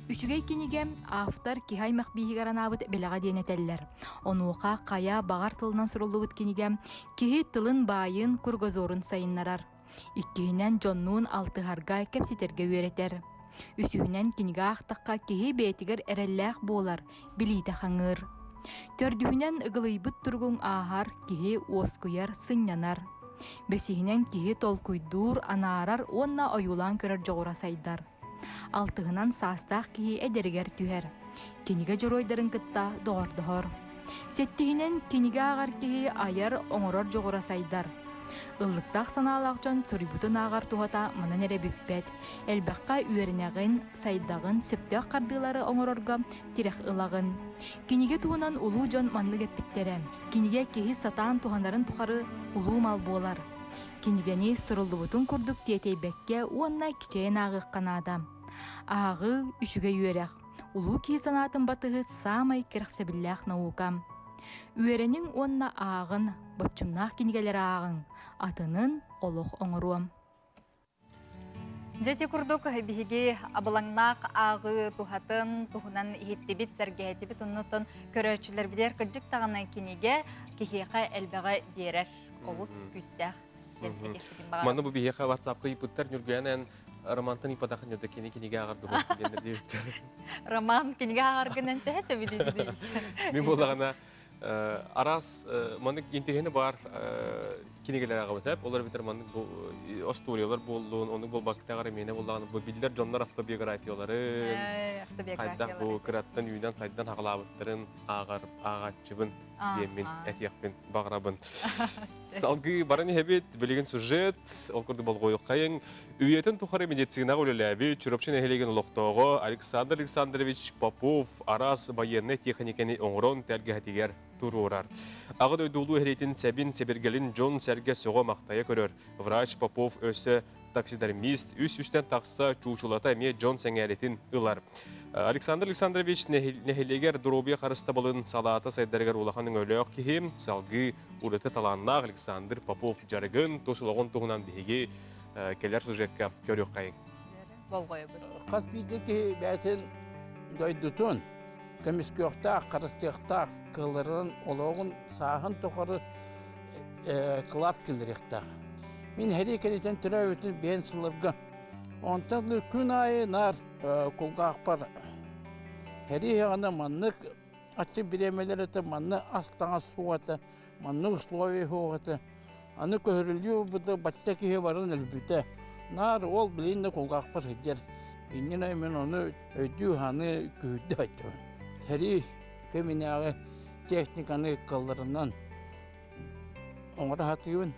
Үчүгэй кинигэ автор киһи аймах бииһигэр анаабыт бэлэҕэ диэн этэллэр. Онуоха хайа баҕар тылынан суруллубут кинигэ киһи тылын баайын, кругозорун сайыннарар. Иккиһинэн дьоннуун алтыһарга, кэпсэтэргэ үөрэтэр. Үсүһүнэн кинигэ аахтахха киһи бэйэтигэр эрэллээх буолар, билиитэ хаҥыыр. Төрдүһүнэн ыгылыйбыт туругуҥ ааһар, киһи уоскуйар, сынньанар. Бэсиһинэн киһи толкуйдуур, анаарар уонна ойуулаан көрөр дьоҕура сайдар. Алтыһынан саастаах киһи эдэригэр түһэр. Кинигэ дьоруойдарын кытта доҕордоһор. Сэттиһинэн кинигэ ааҕар киһи айар, оҥорор дьоҕура сайдар. Ыллыктаах санаалаах дьон суруйбутун ааҕар туһата манан эрэ бүппэт. Элбэххэ үөрэнэҕин, сайдаҕын, сөптөөх хардыылары оҥорорго тирэх ылаҕын. Кинигэ туһунан улуу дьон маннык эппиттэрэ. Кинигэ киһи сатаан туһанарын тухары улуу мал буолар. Кинигэни суруллубутун курдук тиэтэйбэккэ уонна кичэйэн ааҕыахха наада. Ааҕыы үчүгэй үөрэх. Улуу киһи санаатын батыһыт саамай кэрэхсэбиллээх наука. Үөрэниҥ уонна ааҕын, боччумнаах кинигэлэри ааҕыҥ, атынын олох оҥоруом. Дьэ ити курдук биһиги абылаҥнаах ааҕыы туһатын туһунан иһиттибит, сэргээтибит, оннуттан көрөөччүлэрбитигэр кырдьык даҕаны кинигэ киһиэхэ элбэҕи биэрэр олус күүстээх диэн этиэхпитин баҕарабын. Манна бу биһиэхэ WhatsApp-ка ыйыппыттар Ньургуйан романтан ыйпатах да кини кинигэ ааҕар дуо диэн диэбиттэр. Роман кинигэ ааҕаргынан төһө сөбүлүүгүнүй? Мин буоллаҕына араас маннык интэриэһинэ баар кинигэлэр ааҕабыт эп олор эбэтэр маннык бу остуоруйалар буоллун оннук буолбакка эмиэнэ буоллаҕына бу биллэр дьоннор автобиографияларын хайдах бу кыраттан үүнэн сайдан хаҕалаабыттарын ааҕар ааҕааччыбын диэммин этиэхпин баҕарабын. Салгыы баран иһэбит, билигин сюжет, ол курдук болҕойуоххайыҥ. Үйэтин тухары медицинаҕа үлэлээбит Чурапчы нэһилиэгин олохтооҕо Александр Александрович Попов араас байыаннай тиэхиньикэни оҥорон тэлгэһэтигэр туруорар. Аҕа дойду улуу эһириитин сэбин, сэбиргэлин дьон-сэргэ сөҕө-махтайа көрөр. Врач Попов өссө таксидермист үс-үстэн тахса чуучулата эмиэ дьон сэҥээритин ылар. Александр Александрович нэһилиэгэр доруобуйа харыстабылын салаата сайдарыгар улахан өҥөлөөх киһи, салгыы ураты талааннаах Александр Попов дьарыгын, тус олоҕун туһунан биһиги кэлэр сюжекка көрүөххэйиҥ. Болҕойобут. Хас биирдии киһи бэйэтин дойдутун көмүскүөхтээх, харыстыахтаах, кыалларын олоҕун сааһын тухары кылаат киллэриэхтээх. Мин сэрии кэнниттэн төрөөбүтүм биэн сылларга. Онтон күн аайы наар кулгаахпар сэрии саҕана маннык аччык бириэмэлэр этэ, манна ас-таҥас суох этэ, маннык условия суох этэ. Аны көһөрүллүү буолбута бачча киһи баран өлбүтэ. Наар ол билигин да кулгаахпар сылдьар. Иннинэ мин ону өйдүү-саныы күһүйдэ сылдьабын. Сэрии кэминээҕи техниканы кыалларынан оҥоро сатыыбын.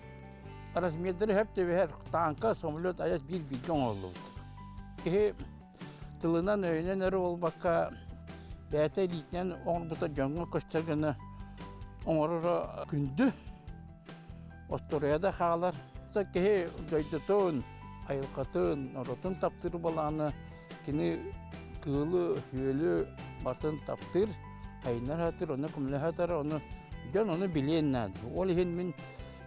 Размердары сөп түбэһэр тааҥка, самолет айас биир-бииргэ оҥоһуллубут. Киһи тылынан, өйүнэн эрэ буолбакка, бэйэтэ илиитинэн оҥорбута дьоҥҥо көстөр гына оҥороро күндү. Остуоруйа да хаалар. Киһи дойдутун, айылҕатын, норуотун таптыыр балааны кини кыылы, үөлү батын таптыыр, айыннар сатыыр, ону көмөлөһө сатар, ону дьон ону билиэн наада. Ол иһин мин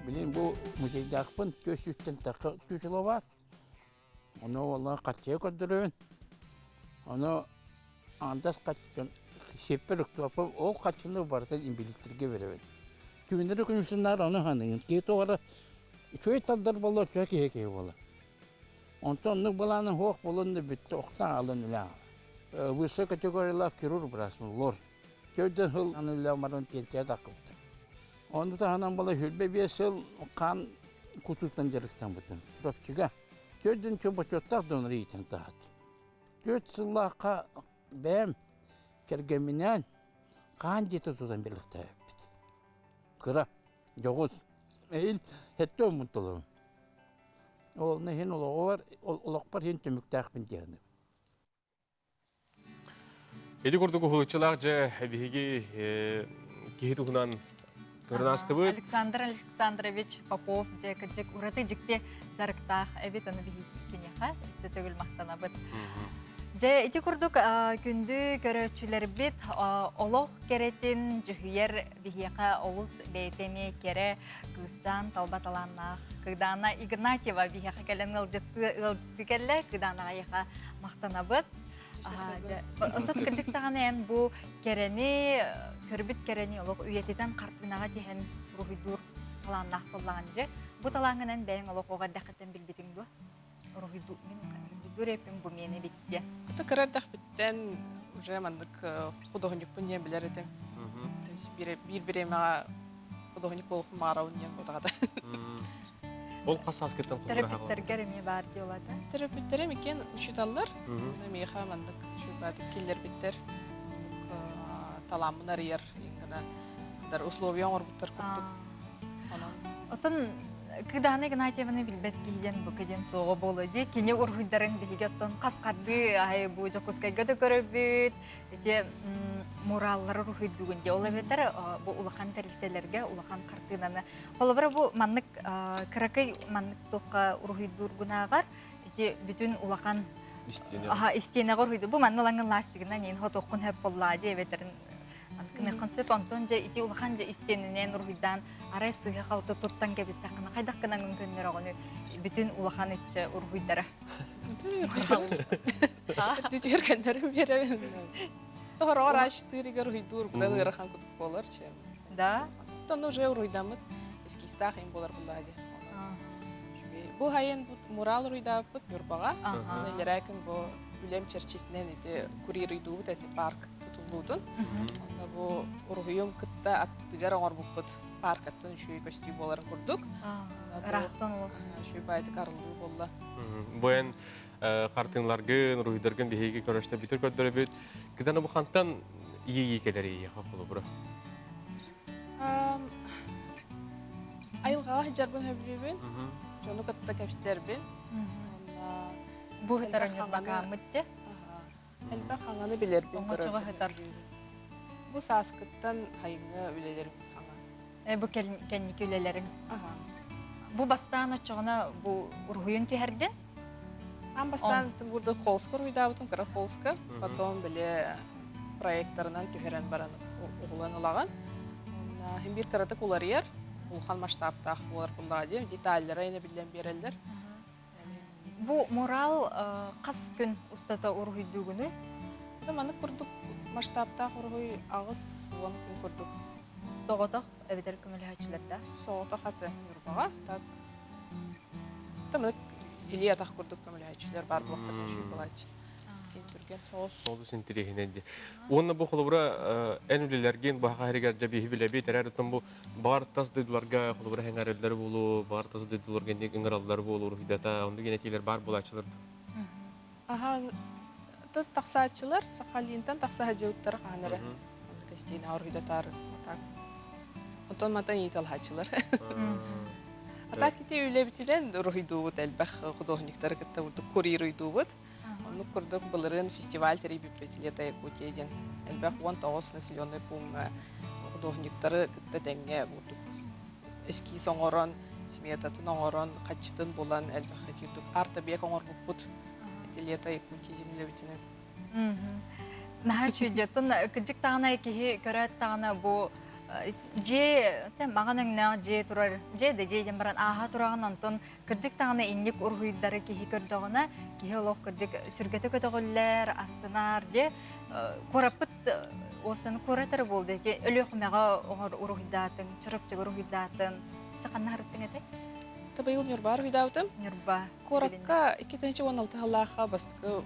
билин бу музейдаахпын түөс сүүстэн тахса чучело баар. Ону уолла хаччыга көрдөрөбүн. Ону аҥардас хаччы сиэппэр уктубаппын, ол хаччыны барытын инбэлииттэргэ биэрэбин. Түүннэри күнүсүн ону саныыгын. Киһи тоҕо эрэ үчүгэй тардар буоллар, үчүгэй киһи киһи буолар. Онтон оннук былааны суох буолан да бүттэ, охтон хаалан үлэ Высшая категориялаах хирург быраасмын, лор. Төрдөн сыл аны үлэ баран пенсия таххыбытым. Ону таһынан була 25 сыл хаан кутуутан дьарыктаммытым. Чурапчыга. Төрдүн бочуоттаах донор иитэн таһат. Төрт сыллаахха бэйэм кэргэмминээн хаан дьиэтэ тутан бэлэхтээбиппит. Кыра, дьоҕус. Эһиил сэттэ уон толорум. Ол иһин олоҕор, олохпор иһин түмүктээхпин диэхиним. Ити курдук уһулуччулаах дьэ биһиги киһи туһунан көрөн аастыбыт. Александр Александрович Попов дьэ кырдьык ураты дьикти дьарыктаах эбит ону биһиги киниэхэ өссө төгүл махтанабыт. Дьэ ити курдук күндү көрөөччүлэрбит олох кэрэтин дьүһүйэр биһиэхэ олус бэйэтэ эмиэ кэрэ кыысчаан талба талааннаах Кыдаана Игнатьева биһиэхэ кэлэн ыалдьыттыы ыалдьыттыы кэллэ. Кыдаана эйиэхэ махтанабыт. Онтон кырдьык даҕаны эн бу кэрэни, көрбүт кэрэни олох үйэтитэн хартыынаҕа тиһэн уруһуйдуур талааннаах буоллаҕын дьэ. Бу талааҥҥын эн бэйэҥ олох оҕо эрдэххиттэн билбитиҥ дуо? Уруһуйдуу мин уруһуйдуур эппин бу миэнэ эбит диэн. Это кыра эрдэхпиттэн уже маннык художникпын диэн билэр этим. То есть биир бириэмэҕэ художник буолуохпун баҕарабын диэн буотаҕата. Ол хас сааскыттан Төрөппүттэргэр эмиэ баар дии олата. Төрөппүттэрим иккиэн учууталлар. Миэхэ маннык үчүгэйдик киллэрбиттэр. Талааммын арыйар гына условия оҥорбуттар курдук. Отон Кыдаана Игнатьеваны билбэт киһи диэн бука диэн суоҕа буолуо дии. Кини уруһуйдарын биһиги оттон хас хардыы аһай бу Дьокуускайга да көрөбүт. Ити мураллары уруһуйдуугун дии. Ол эбэтэр бу улахан тэрилтэлэргэ улахан хартыынаны. Холобура бу маннык кыракый маннык туохха уруһуйдуургунааҕар ити бүтүн улахан истиэнэҕэ уруһуйду. Бу манна лаҥын ластигынан иин хотуоххун хөп боллаа дии эбэтэрин Кыныххын сөп, онтон дьэ ити улахан дьэ истиэнинэн уруһуйдаан арай сыыһа-халты туттан кэбистэххинэ хайдах гынаҥын көннөрөҕүнү бүтүн улахан иччэ уруһуйдара. Түтүгэр көннөрөн биэрэбин. Тоһороҕор аачтыырыгар уруһуйдуур быдан ыарахан кутук буолар чем. Да. Оттон уже уруһуйдаммыт эскизтаах им буолар буллаа дии. Бу хайын мурал уруйдаабыппыт Ньурбаҕа. Иллэрээ күн бу үлэм чэрчитинэн ити курьеруйдуубут эти парк тутуллуутун. Онно бу уруһуйум кытта аттытыгар оҥорбуппут паркаттан үчүгэй көстүү буоларын курдук. Ыраахтан ол. Үчүгэй баайдык арыллыы буолла. Бу эн хартыынларгын, уруһуйдаргын биһиги көрөштө бүтүр көрдөрөбүт. Кытаны бу хантан иэйии кэлэр иэйиэхэ холобура? Айылҕаҕа сылдьарбын сөбүлүүбүн. Дьону кытта кэпсэтэрбин. Бу ыһытар ньурбакааммыт дьэ. Элбэх хаҥаны билэрбин Оҥочоҕо ыһытар. Бу сааскыттан хайыҥҥа үлэлэрим хаҥа. Бу кэнники үлэлэриҥ. Бу бастаан оччоҕуна бу уруһуйун түһэрдин? Аан бастаан бурда холска уруһуйдаабытым, кыра холска. Потом били проекторынан түһэрэн баран угулан ылаҕын. Хин биир кыратык уларыйар, улахан масштабтаах буолар буллаҕа диэн деталлара ини биллэн биэрэллэр. Бу мурал хас күн устата уруһуйдуугунуй? Маннык курдук масштабтаах уруһуй 80 күн курдук. Соҕотох эбэтэр көмөлөһөөччүлэрдээх? Соҕотох аты Ньурбаҕа. Так. Тамнык илии атах курдук көмөлөһөөччүлэр баар буолуохтар үчүгэй буолааччы. Түргэн соҕус. Солус интириэһинэй дии. Уонна бу холобура эн үлэлэргин бу хаһарыгар дьэ биһи билэбит эрэр оттон бу Баар тас дойдуларга холобура эҥэрэллэр буолуо, баар тас дойдуларга инник ыҥыраллар буолуо уруһуйдата, оннук этиилэр баар буолааччылар дуо? Аха, тахсааччылар Сахалинтан тахса сылдьыбыттара хаһан эрэ. Оннук эстиинэ уруһуйдатаар так. Онтон мантан ииталааччылар. А так ити үлэбитинэн уруһуйдуубут элбэх художниктары кытта курдук курируйдуубут. Оннук курдук былырыын фестиваль тэрийбиппит Лето Якутия диэн элбэх 19 населенный пууҥҥа художниктары кытта тэҥҥэ курдук эскиз оҥорон, сметатын оҥорон, хаччытын булан элбэх курдук арт-объект оҥорбуппут. Ити Лето Якутия диэн үлэбитинэн. Наһаа үчүгэй. Оттон кырдьык даҕаны киһи көрөөт даҕаны бу дьиэ маҕан өҥнөөх дьиэ турар дьиэ да дьиэ диэн баран ааһа тураҕын онтон Кырдьык даҕаны инник уруһуйдары киһи көрдөҕүнэ, киһи олох кырдьык сүргэтэ көтөҕүллэр, астынар дьэ. Куораппыт уопсаны куорат эрэ буолда ити Өлүөхүмэҕэ оҥор уруһуйдаатыҥ, Чурапчыга уруһуйдаатын. Саханна харыттыҥ этэй? Быйыл Ньурба уруһуйдаабытым. Ньурба. Куоракка 2016 сыллаахха бастакы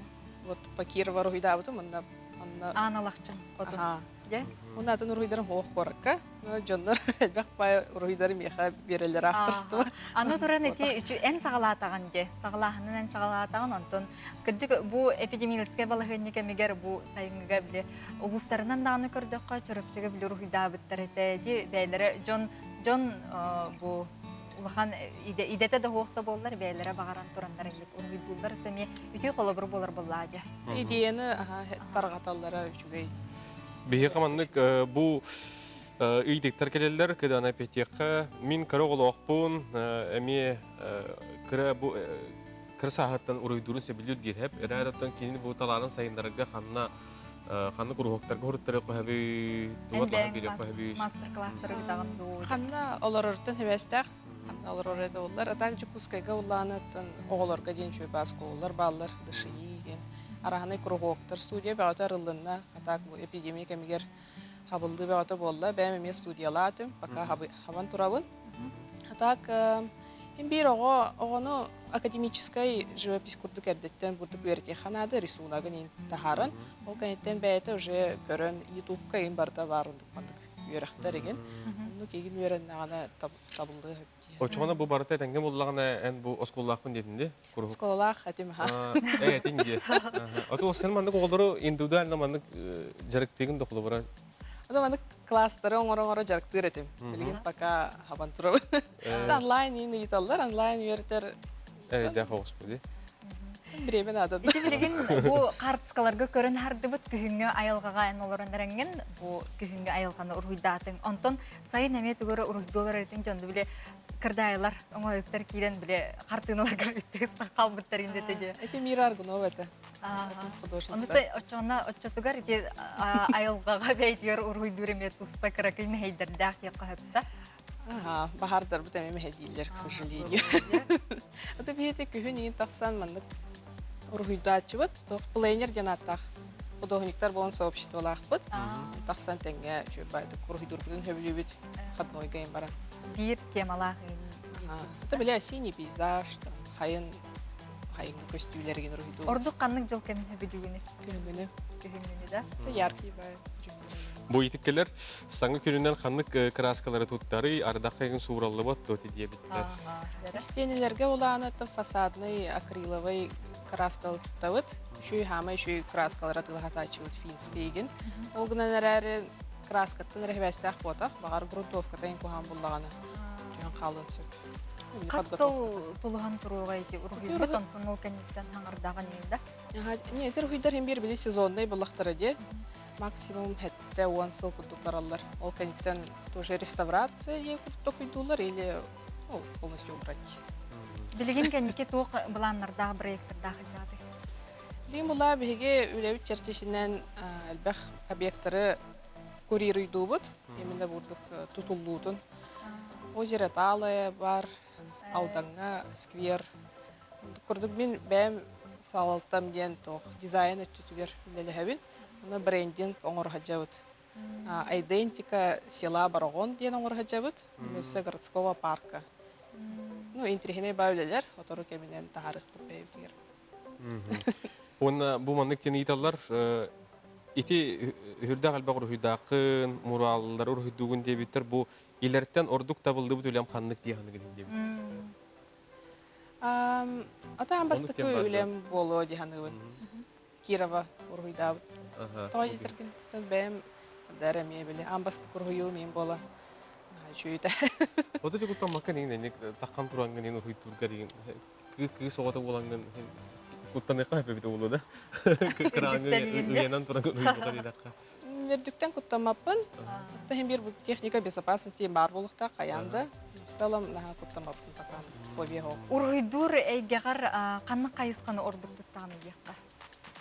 вот по Кирова уруһуйдаабытым. Онно онно Аан Алахчын хотун. Дьэ, уонна атын уруһуйдарым суох куоракка. Дьоннор элбэх баай уруһуйдары миэхэ биэрэллэр авторство. Аны туран ити үчү эн саҕалаатаҕын дьэ, саҕалааһынын эн саҕалаатаҕын, онтон кырдьык бу эпидемиологическай балаһыанньа кэмигэр бу сайыҥҥыга били улуустарынан даҕаны көрдөххө Чурапчыга били уруһуйдаабыттар этэ ди бэйэлэрэ дьон дьон бу улахан идэтэ да суох да буоллар бэйэлэрэ баҕаран тураннар инник уруһуйдууллар эмиэ үтүө холобур буолар буоллаа дьэ. Идеяны тарҕаталлара үчүгэй. Биһиэхэ маннык бу ыйдыктар кэлэллэр, кыдаана петиэххэ мин кыра оҕолоохпун, эмиэ кыра бу кыра сааһыттан уруйдуурун сөбүлүүр диир хэп. Эрээр оттон кинини бу талаанын сайыннарарга ханна ханна куруһуоктарга хуруттары көһөбүй, туга туһан бириэх көһөбүй. Мастер-класстары ыытаҕын дуу? Ханна олорортон хэбэстээх, ханна олорор этэ оллар. А так Дьокуускайга улаанаттан оҕолорго диэн үчүгэй баас оскуолалар бааллар, ДШИ диэн. Араһынай кругоктар студия бөҕөтө арыллынна. Хатаак бу эпидемия кэмигэр хабыллыы бөҕөтө буолла. Бэйэм эмиэ студиялаатым, пока хабан турабын. А так биир оҕо оҕону академическай живопись курдук эрдэттэн бурдук үөрэтиэххэ наада рисунагын иин таһааран ол кэнниттэн бэйэтэ уже көрөн ютубка иин барыта баар оннук маннык үөрэхтэр игин оннук игин үөрэннэҕинэ табыллыа сөп дии. Очоҕуна бу барыта этэҥҥэ буллаҕына эн бу оскуолалаахпын диэтин дии? Оскуолалаах этим ха. Э этин дии. Ото сен маннык оҕолору индивидуально маннык дьарыктыыгын да холобура Ото маннык класстары оҥоро-оҥоро дьарыктыыр этим. Билигин пока хабан турабын. Онлайн иин ыйыталлар, онлайн үөрэтэр. Эрэйдээх оҕуспу дии. Бириэмэ наада. Ити билигин бу хаартыскаларга көрөн хардыбыт күһүҥҥү айылҕаҕа эн олорон эрэҥҥин бу күһүҥҥү айылҕаны уруһуйдаатыҥ. Онтон сайын эмиэ тугу эрэ уруһуйдуу олорор этиҥ дьон били кырдаайылар оҥоһуктар киирэн били хартыыналарга бүттэ хаалбыттар индете дии. Эти Мира Аргунова это. Ону оччоҕуна оччотугар ити айылҕаҕа бэйэтигэр уруһуйдуур эмиэ туспа кыракый мэһэйдэрдээх диэххэ сөптө. Аха, баһаардарбыт эмиэ мэһэйдииллэр, к сожалению. Это биһиэти күһүн иин тахсан маннык уруһуйдааччыбыт, туох плейнер диэн ааттаах художниктар буолан сообществолаахпыт. Тахсан тэҥҥэ үчүгэй уруһуйдуурбутун сөбүлүүбүт, ходнойга иин баран. Биир темалаах иин. Это били осенний пейзаж, там, хайын хайыҥҥы көстүүлэригин уруһуйдуур. Ордук ханнык дьыл кэмин сөбүлүүгүнүй? Күһүҥҥүнү. Күһүҥҥүнү да? Это яркий бай. Бу итиккелер саҥа күнүнэн ханнык краскалары туттарый, ардаххайгын суураллыбат дуо диэбиттэр. Истиэнэлэргэ улаана фасадный акриловый краскалы туттабыт. Үчүй хаамай үчүй краскалары атыылаһатааччыбыт финскийгин. Ол гынан эрээри краскаттан эрэ хибээстээх буотах, баҕар грунтовката куһаан буллаҕына түһэн хаалыан сөп. Хас сыл тулуһан туруоҕа ити уруһуйбут, онтон ол кэнниттэн хаҥардаҕын да? Не, ити уруһуйдар хин биир били сезонный буллахтара дии. Максимум хетте 10 сыл курдук бараллар. Ол кэнниттэн тоже реставрация дии курдук уйдуулар или полностью убрать. Билигин кэнники туох былааннардаах, проекттардаах сылдьаҕытый? Билигин була биһиги үлэбит чэрчитинэн элбэх объекттары курируйдуубут. Именно бурдук тутуллуутун. Озеро Талая бар, Алдаҥҥа сквер. Курдук мин бэйэм салалтам диэн туох дизайн өттүтүгэр үлэлэһэбин. Уонна брендинг оҥоро сылдьабыт. Айдентика села Бороҕон диэн оҥоро сылдьабыт. Өссө городского парка. Ну, интириэһинэй баа үлэлэр, отору кэминэн таһаарыахпыт бэйэбитигэр. Уонна бу маннык диэн ыйыталлар, ити үһүрдээх элбэх уруһуйдааххын, мураллары уруһуйдуугун диэбиттэр, бу илэртэн ордук табыллыбыт үлэм ханнык дии саныгын диэбит. Атаан бастакы үлэм буолуо дии саныыбын. Кирова уруһуйдаабыт. Тоҕо диэтэргин, бэйэм дар эмиэ били аан бастакы уруһуйуум иин буола үчүгүйдэ. Ото куттаммакка нин таххан турангын ин уруһуйдуургар кыыс оҕото буолаҥҥын куттаныахха сөп эбит буолуо да кырааңы ыйанан туран уруһуйдуха диэтэххэ. Үрдүктэн куттаммаппын. Иһин биир техника безопасности баар буолуохтаах хайаан да. В целом наһаа куттаммаппын пока фобия суох. Уруһуйдуур эйгэҕэр ханнык хайысханы ордук туттаҕын диэххэ?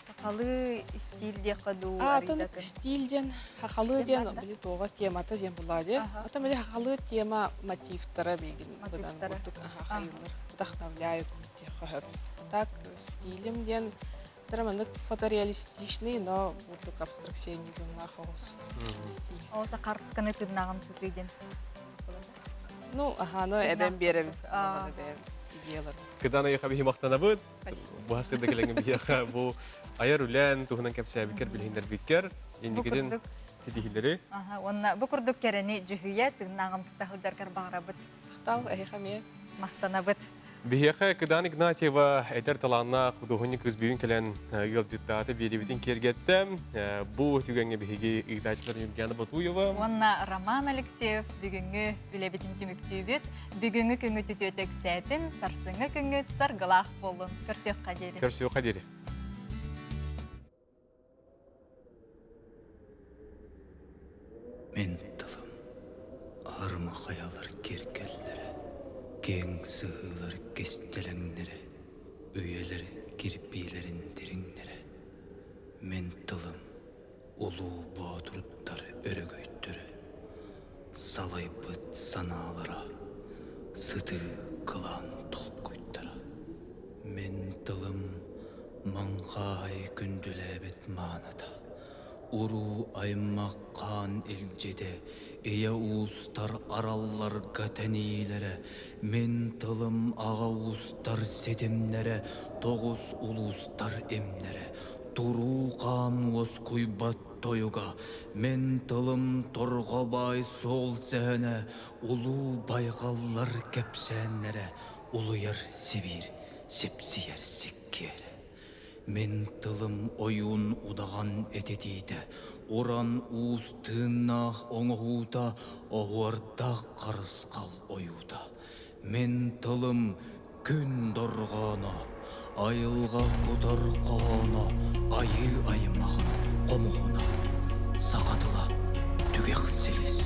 Сахалыы стиль диэххэ дуу? Атын стиль диэн, сахалыы диэн били туоҕа темата диэн булаа диэ. Ата били сахалыы тема мотивтара бигин быдан курдук хайыллар вдохновляют диэххэ сөп. Так стилем диэн маннык фотореалистичный, но бурдук абстракционизмнаах оҕус стиль. Ол да хартысканы тыынааҕын сытыы диэн. Ну, аха, ну эбэм биэрэбин. Бэйэм идеялар. Кыдан айыха биһи махтанабыт. Бу хасырда кэлэҥҥин биһиэхэ бу айар үлээн туһунан кэпсээбиккэр, билиһиннэрбиккэр инникитин ситиһиилэри. Аха, уонна бу курдук кэрэни дьүһүйэ тыыннааҕымсыта сылдьаргар баҕарабыт. Махтал, эһиэхэ эмиэ. Махтанабыт. Биһиэхэ Кыдан Игнатьева эдэр талааннаах худуоһунньук кыыс бүгүн кэлэн ыалдьыттаата, биэриибитин киэргэттэ. Бу түгэҥҥэ биһиги ыытааччылар Ньургиана Ботуева уонна Роман Алексеев бүгүҥҥү үлэбитин түмүктүүбүт. Бүгүҥҥү күҥҥүт үтүөтэ үксээтин, сарсыҥҥы күҥҥүт саргылаах буоллун. Көрсүөххэ диэри. Көрсүөххэ диэри. Мин тылым аарыма хайалар киэргэллэрэ, киэҥ сыһыылар кистэлэҥнэрэ, үйэлэр кирбиилэрин дириҥнэрэ. Мин тылым улуу боотурдар өрөгөйдөрө, салайбыт санаалара, сытыы кылаан толкуйдара. Мин тылым. Маҥхааһай күндүлээбит мааныта, уруу аймах хаан илдьитэ, ийэ уустар аралларга тэнийиилэрэ, мин тылым аҕа уустар ситимнэрэ, тоҕус улуустар имнэрэ, туруу хаан уоскуйбат тойуга, мин тылым торҕо баай суол сэһэнэ, улуу байҕаллар кэпсээннэрэ, улуйар Сибиир сипсийэр сиккиэрэ. Мин тылым ойуун удаҕан этитиитэ, уран уус тыыннаах оҥоһуута, оһуордаах харысхал ойуута. Мин тылым күн дорҕооно, айылҕа кутар хоһооно, айыы аймах хомуһуна. Саха тыла түгэх силис,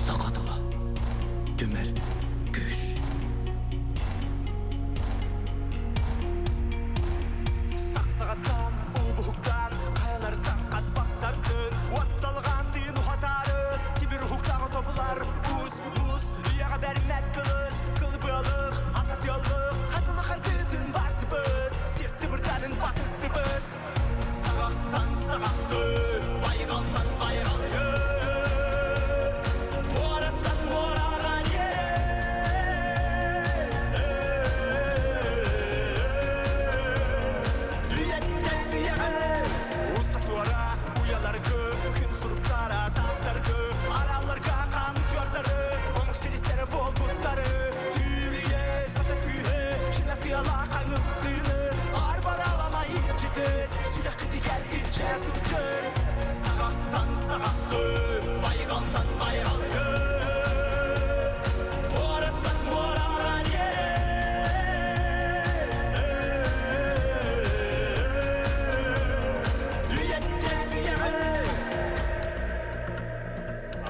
саха тыла түмэр күүс. Сахсаҕаттан, уубуһуктаан, хайалартан хаспахтартын, уот салҕаан тыын уһатаары, тимир уһуктааҕы тобулар, уус, уус, үйэҕэ бэрмэт кылыс, кылбыалых, ататыаллых, хатылы хардыытын бардыбыт, сир тыбырдарын батыстыбыт. Саҕахтан саҕахты, байҕалтан байҕалгы, муораттан муораҕа Үйэттэн үйэҕэ уста туора уйаларгы, күн суруктара тастаргы, аралларга қан чуордары, омук силистэрэ буолбуттары, түүрүйэ сата күүһэ, кынатыала хаҥыттыыны, арбараламай иччити, сүрэххитигэр илдьэ сылдьын. Саҕахтан саҕахты, байҕалтан байҕалгы, муораттан муораҕа Үйэттэн үйэҕэ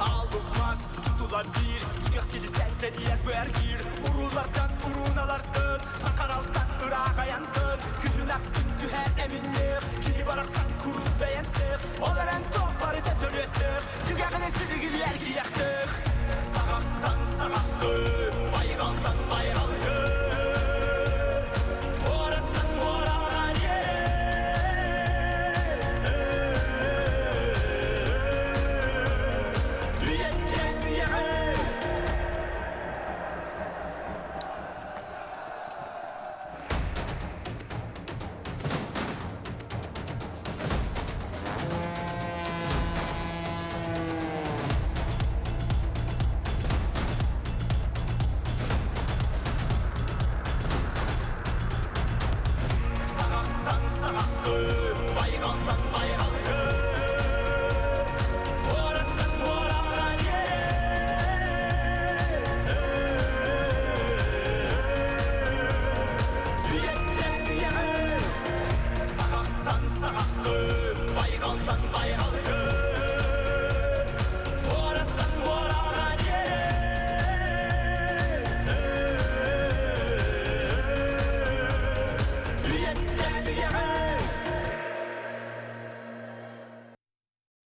Аллык мас тутулар биир Түгэх силистэн тэнийэр бэргиир Уруулартан урууналартын Сакаралтан ыраах айантын Күһүн ахсын түһэр эминнэх Киһи барахсан куруук бэйэмсэх Ол эрэн туох барыта төрүөттэх Түгэҕинэ силигилиэр киэхтэх Саҕахтан саҕахты.